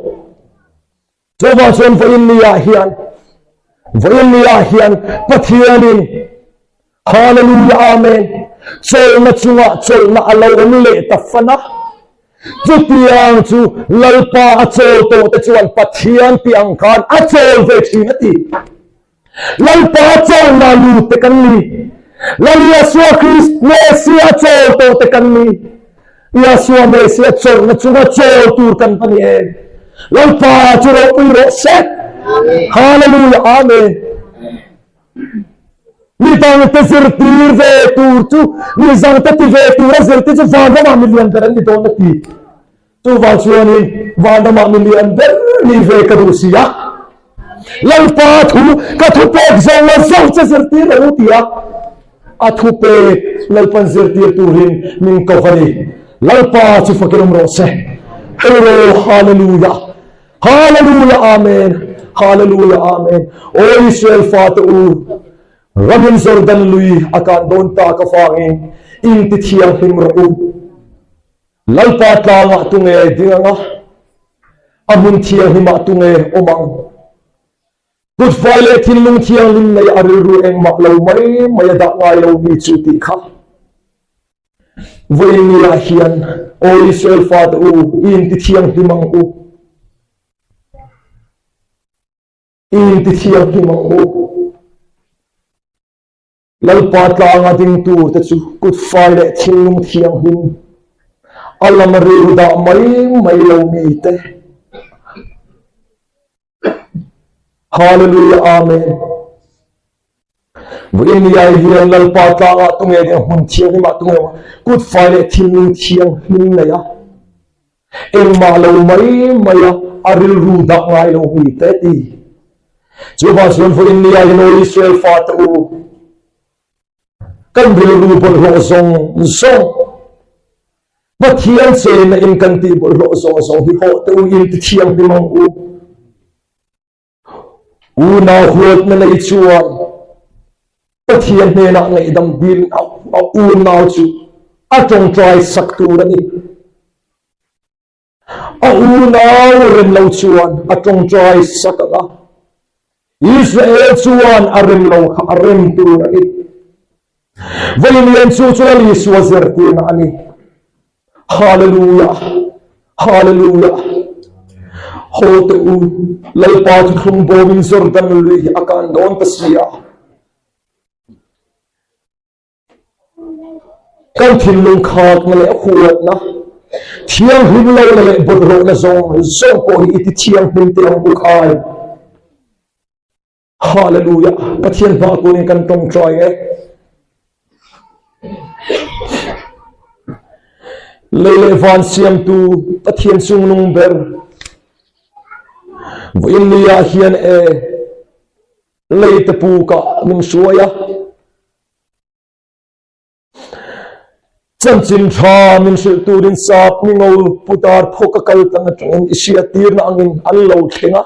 Chuvang chuan vawiin niah hian, vawiin niah hian Pathianin Hallelujah Amen chawlhna chungah chawlhna a lo awm leh ta fan a. Chutiang chu Lalpa a chawl tawh te chuan Pathian tih ang khan a chawl ve thin a ti. Lalpa chawlhna lut te kan ni. Lal Yahshua Christ Messiah chawl tawh te kan ni. Yahshua Messiah chawlhna chunga chawl tur kan va ni em. Lalpa chu ropui rawh se. Hallelujah Amen. Mi dangte zirtir ve tur chu mi zangte ti ve tura zirtir chu vanramah mi lian ber an ni dawn a ti. Chuvang chuanin vanramah mi lian ber ni ve ka duh si a, Lalpa thu ka thupek zawng a zawng che zirtir lo ti a, a thupek Lalpan zirtir turin min ko a ni. Lalpa chu fakin awm rawh se. Hello Hallelujah Hallelujah Amen Hallelujah Amen Aw Israel fate u ramin Jordan lui a kan dawn tak avangin in ti thianghlim rawh u. Lalpa tlangah tunge ding anga, a hmun thianghlimah tunge awm ang? Kutfai leh thinlung thianghlim nei a rilru engmah lo mai mai a dah ngai lo mi chu tih kha. Vawiin hian, Aw Israel fate u, i inti thianghlim ang u. I inti thianghlim ang u. Lalpa tlanga ding turte chu kut fai leh thinlung thianghlim, a lam rilru dah mai mai lo mite. Hallelujah Amen. Vawiin iai hian Lalpa tlangah tunge ding hmun thianghlimah tunge kut fai leh thinlung thianghlim nei a, engmah lo mai mai a a rilru dah ngai lo mite ti. Chuvang chuan vawiin ni ah hian aw Israel fate u, kan rilru bawlhhlawh zawng zawng, Pathian chenna in kan tih bawlhhlawh zawng zawng hi hawh teh u, in ti thianghlim ang u. Unau huatna nei chuan Pathian hnenah ngaihdam dil a unau chu a tawngtai sak tur a ni. A unau rem lo chuan a tawngtai sak ang a. Israel chuan a rem lo kha a rem tur a ni. Vawiin chu chu Lal Isua zirtirna a ni. Hallelujah! Hallelujah! Haw teh u, Lalpa thuthlung bawmin Jordan lui hi a kan dawn ta si a. Kan thinlung khakna leh huatna, thianghlim lohna leh bawlhhlawhna zawng zawng pawh hi i ti thianghlim teh ang u khai. Hallelujah! Pathian hma tunin kan tawngtai e. Lei leh van siamtu Pathian chungnung ber. Vawiin ni ah hian e lei te pukah min hruai a. Chanchin tha min hrilh turin sap mingo putar phawk a kal tlang atangin i hriattirna angin an lo thleng a.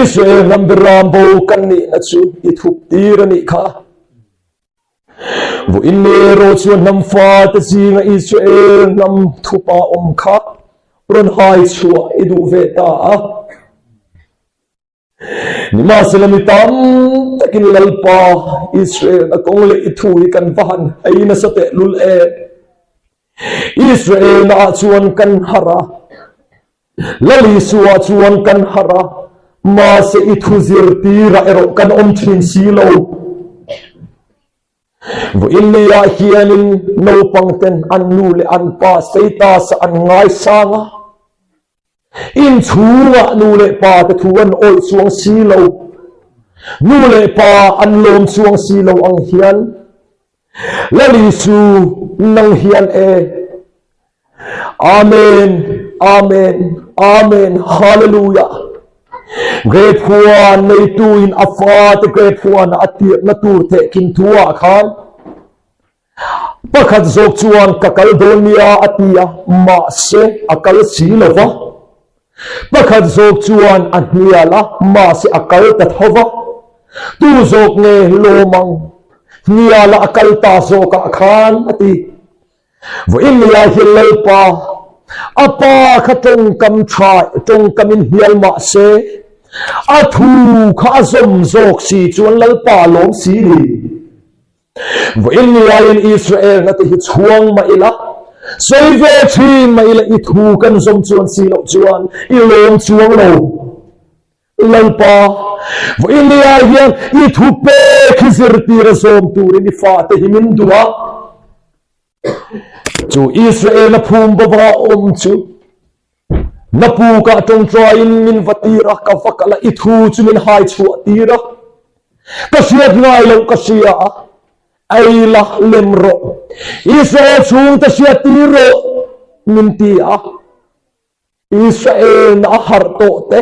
Israel hnam beram bo kan nihna chu i thup tir a nih kha. Vawiin ni erawh chuan hnam fate zinga Israel hnam thupa awm kha rawn hai chhuah i duh ve ta a. Nimahsela mi tam takin Lalpa Israel a kawng leh i thu hi kan va han hei nasa tehlul em. Israel naah chuan kan harh a, Lal Isua chuan kan harh a, mahse i thu zirtirah erawh kan awm thin si lo. Vawiin leiah hianin naupang ten an nu leh an pa status an ngaisang a, inchhungah nu leh pa te thu an awih chuang si lo, nu leh pa an lawm chuang si lo ang hian Lal Isu nang hian e Amen Amen Amen Hallelujah Grape huan neitu in a fate grape huan a tirhna tur tehkhin thu ah khan pakhat zawk chuan ka kal dawn nia a ti a, mahse a kal si lo va. Pakhat zawk chuan a hnial a, mahse a kal ta tho va. Tu zawk nge lawm ang? Hniala a kal ta zawkah khan a ti. Vawiin niah hian Lalpa, a pa kha tawngkam tha, tawngkamin hnial mah se, a thu kha a zawm zawk si chuan Lalpa a lawm si ni. Vawiin niahin Israel na te hi chhuang mah ila, sawi ve thin mah ila i thu kan zawm chuan si loh chuan i lawm chuang lo. Lalpa, vawiin niah hian i thu pek hi zirtir a zawm turin i fate hi min duh a. Chu Israel-a phum bova awm chu na pukah tawngtaiin min va tir a, ka va kal a, i thu chu min hai chhuah tir a. Ka hriat ngai loh ka hria a, ei la lem rawh, Israel chhungte hriat tir rawh min ti a. Israel a harh tawh te,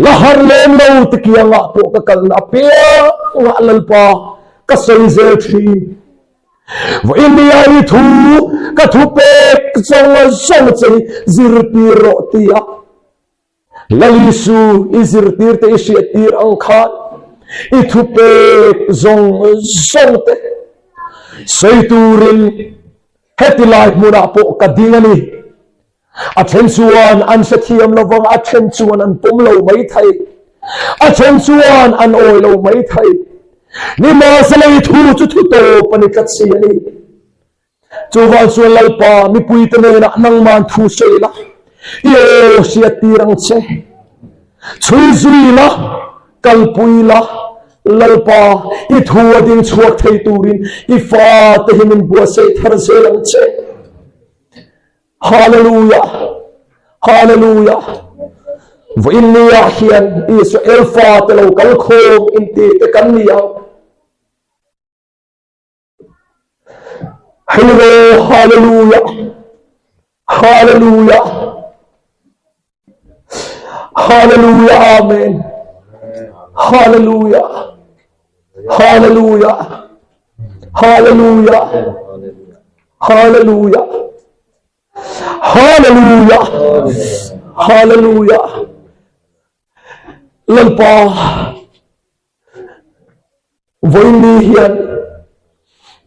la harh lem lo te kiangah pawh ka kalna apiangah Lalpa ka sawi zel thin. Vawiin nia i thu ka thu pek zawng zawng che hi zirtir rawh ti a, Lal Isu i zirtir te i hriattir ang khan i thu pek zawng zawng te sawi turin Heti lai hmunah pawh ka ding a ni. A then chuan an hrethiam lo vang, a then chuan an pawm lo mai thei. A then chuan an awi lo mai thei. Nimahsela i thu chu thu tawp a ni tlat si a ni. Chuvang chuan Lalpa mipuite hnenah nangman thu sawi la, i aw hriattir ang che. Chhui zui la, kalpui la, Lalpa, i thu a ding chhuak thei turin i fate hi min buatsaih thar zel ang che. Hallelujah! Hallelujah! Vawiin niah hian Israel fate lo kal khawm inti te kan ni ang. Hello, hallelujah. Hallelujah. Hallelujah, amen. Hallelujah. Hallelujah. Hallelujah. Hallelujah. Hallelujah. Hallelujah. Lalpa Vawiin hian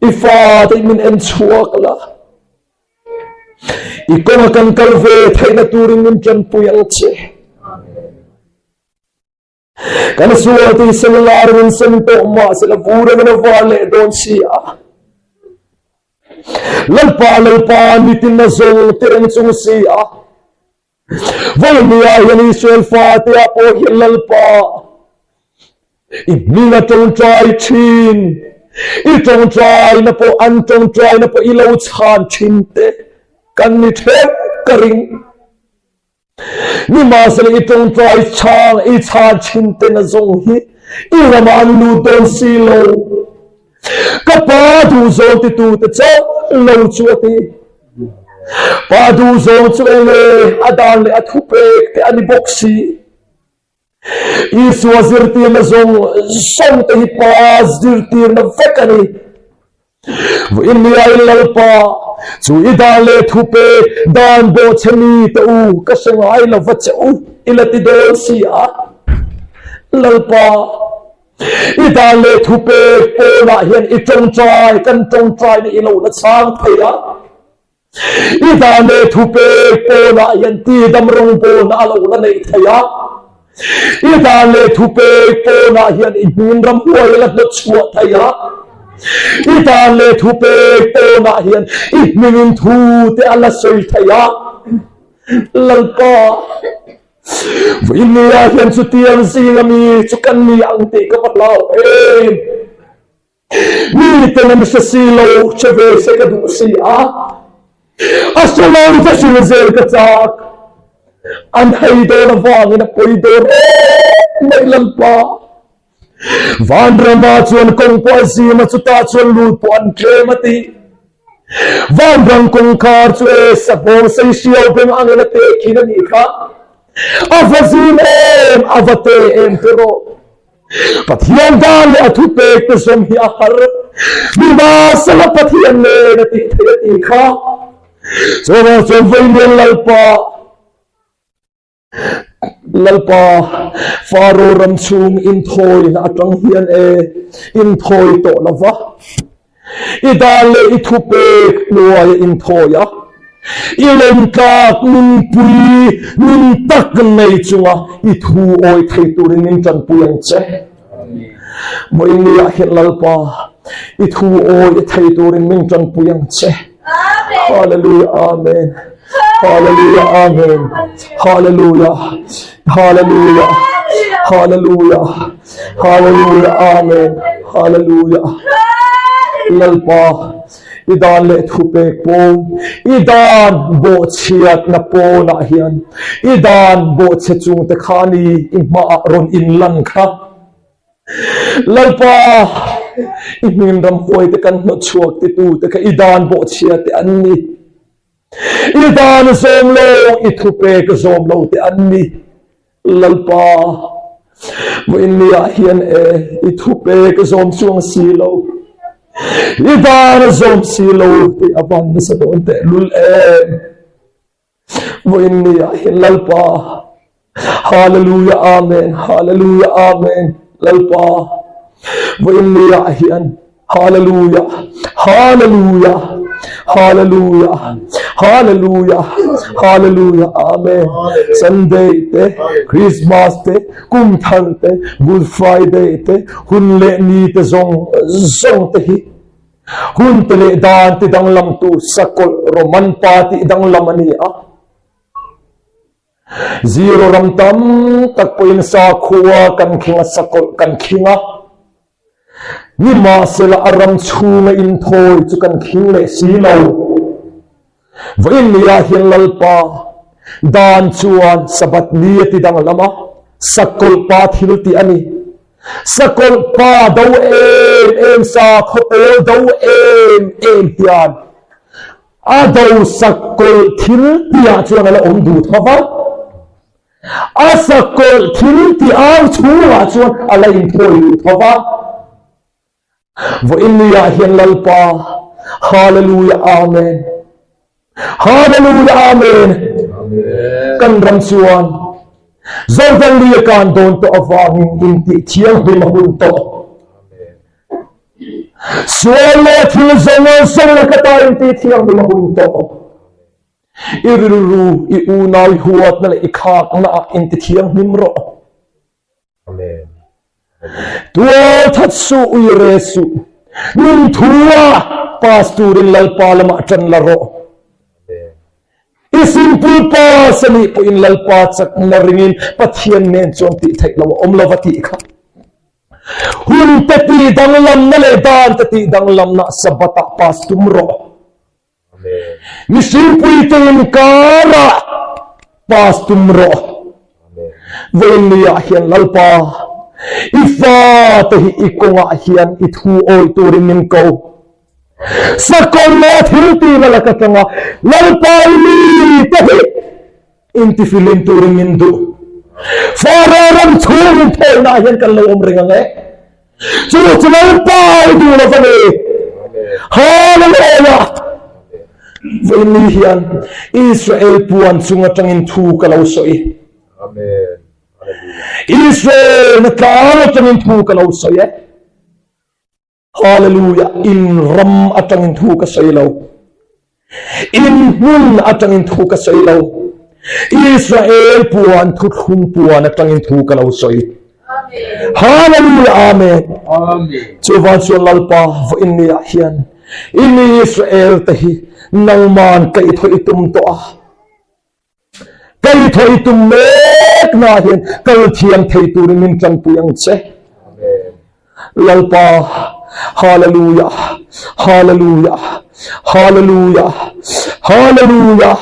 i fate min en chhuak la, i kawnga kan kal ve theihna turin min tanpui ang che. Kan sual tih sen lar min sen tawh mah sela vur angin a var leh dawn si a. Lalpa Lalpa nitin a zawng te reng chung si a. Vawinia hian Israel fate ah pawh hian Lalpa i hming a tawngtai thin. I tawngtaina pawh an tawngtaina pawh i lo chhan thin te kan ni theuh ka ring. Nimahsela i tawngtai chhang i chhan thin te na zawng hi i ramah an lut dawn si lo. Ka pa duhzawng titu te chauh lo chu a ti. Pa duhzawng chu enge a dan leh a thupek te a ni bawk si. Isua zirtirna zawng zawng te hi Pa zirtirna vek a ni. Vawiin in Lalpa chu i dan leh thupe dan bawhchhe mi te u ka hre ngai lo va che u i la ti dawn si a. Lalpa, i dan leh thupe pawnah hian i tawngtai kan tawngtaina i lo la chhang thei a. I dan leh thupek pawnah hian tidam rawngbawlna a lo la neih theih a. I dan leh thupek pawnah hian i hmun ramhuai a la hnawt chhuah theih a. I dan leh thupek pawnah hian i hmingin thu te a la sawi theih a. Lalpa, vawinia hian chutiang zinga mi chu kan ni ang tih ka va hlau em. Mi ten an hre si lo, hre ve se ka duh si a, a hre lo ka hril zel ka chak. An hei dawn avangin a pawi dawn em mai Lalpa. Vanrama chuan kawng pawh a zim a, chutah chuan lut pawh an tlem a ti. Vanram kawngkhar chu e sahmawng sei hriau beng angin a tehkhin a nih kha. A va zim em, a va te em te rawh. Pathian dan leh a thupek te zawm hi a har. Nimahsela Pathian nen a tih theih a tih kha. Chuvang chuan Vawiin Lalpa, Lalpa, Faro ram chhung inthawina atang hian e inthawi tawh lova. I dan leh i thupek hnuaia inthawi a, i lawmtlak nunpui nun tak nei chunga i thu awi thei turin min tanpui ang che. Vawiinniah hian Lalpa, i thu awi thei turin min tanpui ang che. Hallelujah, Amen. Hallelujah, Amen. Hallelujah, Hallelujah, Hallelujah. Hallelujah Amen Hallelujah Lalpa i dan leh thupek pawn i dan bawhchhiatna pawnah hian i dan bawhchhe chungte kha ni i hmaah rawn inlan kha Lalpa i hming ramhuai te kan hnawtchhuak titu te kha i dan bawhchhia te an ni i dan zawm lo i thupek zawm lo te an ni Lalpa, vawiinniah hian e, i thupe ka zawm chuang si lo, i dan a zawm si lo tih a van nasa dawn teh lul em. Vawiinniah hian Lalpa, Hallelujah Amen, Hallelujah Amen, Lalpa, vawiinniah hian Hallelujah Hallelujah Hallelujah Hallelujah Hallelujah Amen Sunday te Christmas te kum thar te Good Friday te hun leh ni te zawng zawng te hi hun te leh dan ti danglam tu sakawlh Roman pa tih danglam a ni a. Zero ram tam tak pawhin sakhua kan khing a, sakawlh kan khing a. Nimahsela a ram chhunga inthawi chu kan khing leh si lo. Vawiin niah hian Lalpa dan chuan Sabbath ni a ti danglam a, sakawlh pa thil tih a ni. Sakawlh pa do em em, sakhaw pawl do em em hian A do sakawlh thil tihah chuan a la awm duh tho va, a sakawlh thil tih au chhungah chuan a la inthawi duh tho va. Vawiin niah hian Lalpa, Hallelujah Amen, Hallelujah Amen, kan ram chuan Jordan lui a kan dawn tawh avangin intih thianghlim a hun tawh. Sual leh thil zawng zawng laka ta inti thianghlim a hun tawh. I rilru, i unau, i huatna leh i khakna ah inti thianghlim rawh. Amen. Tual that suh, ui re suh. Nun thu a pass turin Lalpa lamah ṭan la rawh. I simple pass a nih pawhin Lalpa chakna ringin Pathian nen chuan tih theih lo a awm lo va tih kha. Hun te tih danglamna leh dan te tih danglamna Sabbath ah pass tum rawh. Mihringpuite inkarah pass tum rawh. Vawiinniah hian Lalpa, i fate hi i kawngah hian i thu awih turin min ko. Sakawlh thil tihna lak atanga Lalpa i mite hi intifilim turin min duh. Faro ram chhung inthawihnaah hian kan lo awm reng ang e. Chu chu Lalpa i duh lo va ni. Hallelujah! Vawiinni hian Israel puan chung atangin thu ka lo sawi. Israel na tlang atangin thu ka lo sawi e. Hallelujah! In ram atangin thu ka sawi lo. In hmun atangin thu ka sawi lo. Israel puan thuthlung puan atangin thu ka lo sawi. Hallelujah! Amen. Chuvan chuan Lalpa vawiin ni ah hian i mi Israel te hi nangman kaihthawh i tum tawh a. Kaihthawh i tum mek na hian kal thiam thei turin min tanpui ang che. Lalpa, Hallelujah, Hallelujah, Hallelujah, Hallelujah,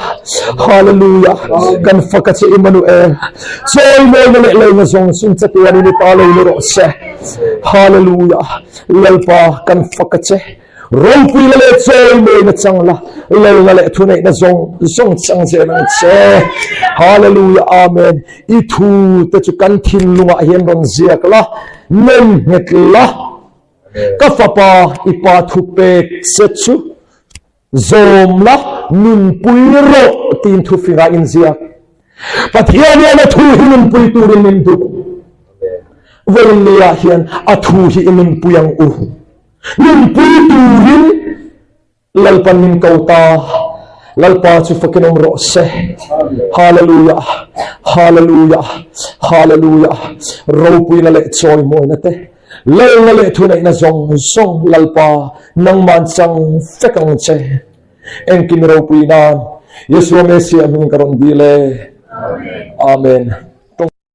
Hallelujah. Kan fak a che Immanuel. Chawimawina leh leina zawng chung chatuan in i ta lo ni rawh se. Hallelujah, Lalpa kan fak a che. Ropuina leh chawimawina chang la, lalna leh thuneihna zawng zawng chang zel ang che. Hallelujah, Amen. I thu te chu kan thinlungah hian rawn ziak la, nem nghet la. Ka fapa, i pa thu pek che chu zawm la, nunpui rawh tiin thufingah inziak. Pathian hian a thu hi nunpui turin min duh. Vawiinniah hian a thu hi i nunpui ang u. Nunpui turin Lalpan min ko ta. Lalpa chu fakin awm rawh se. Hallelujah, Hallelujah, Hallelujah. Ropuina leh chawimawina te, lalna leh thuneihna zawng zawng Lalpa nangman chang vek ang che. Engkim ropui nan Yeshua Messiah hming ka rawn dil e. Amen.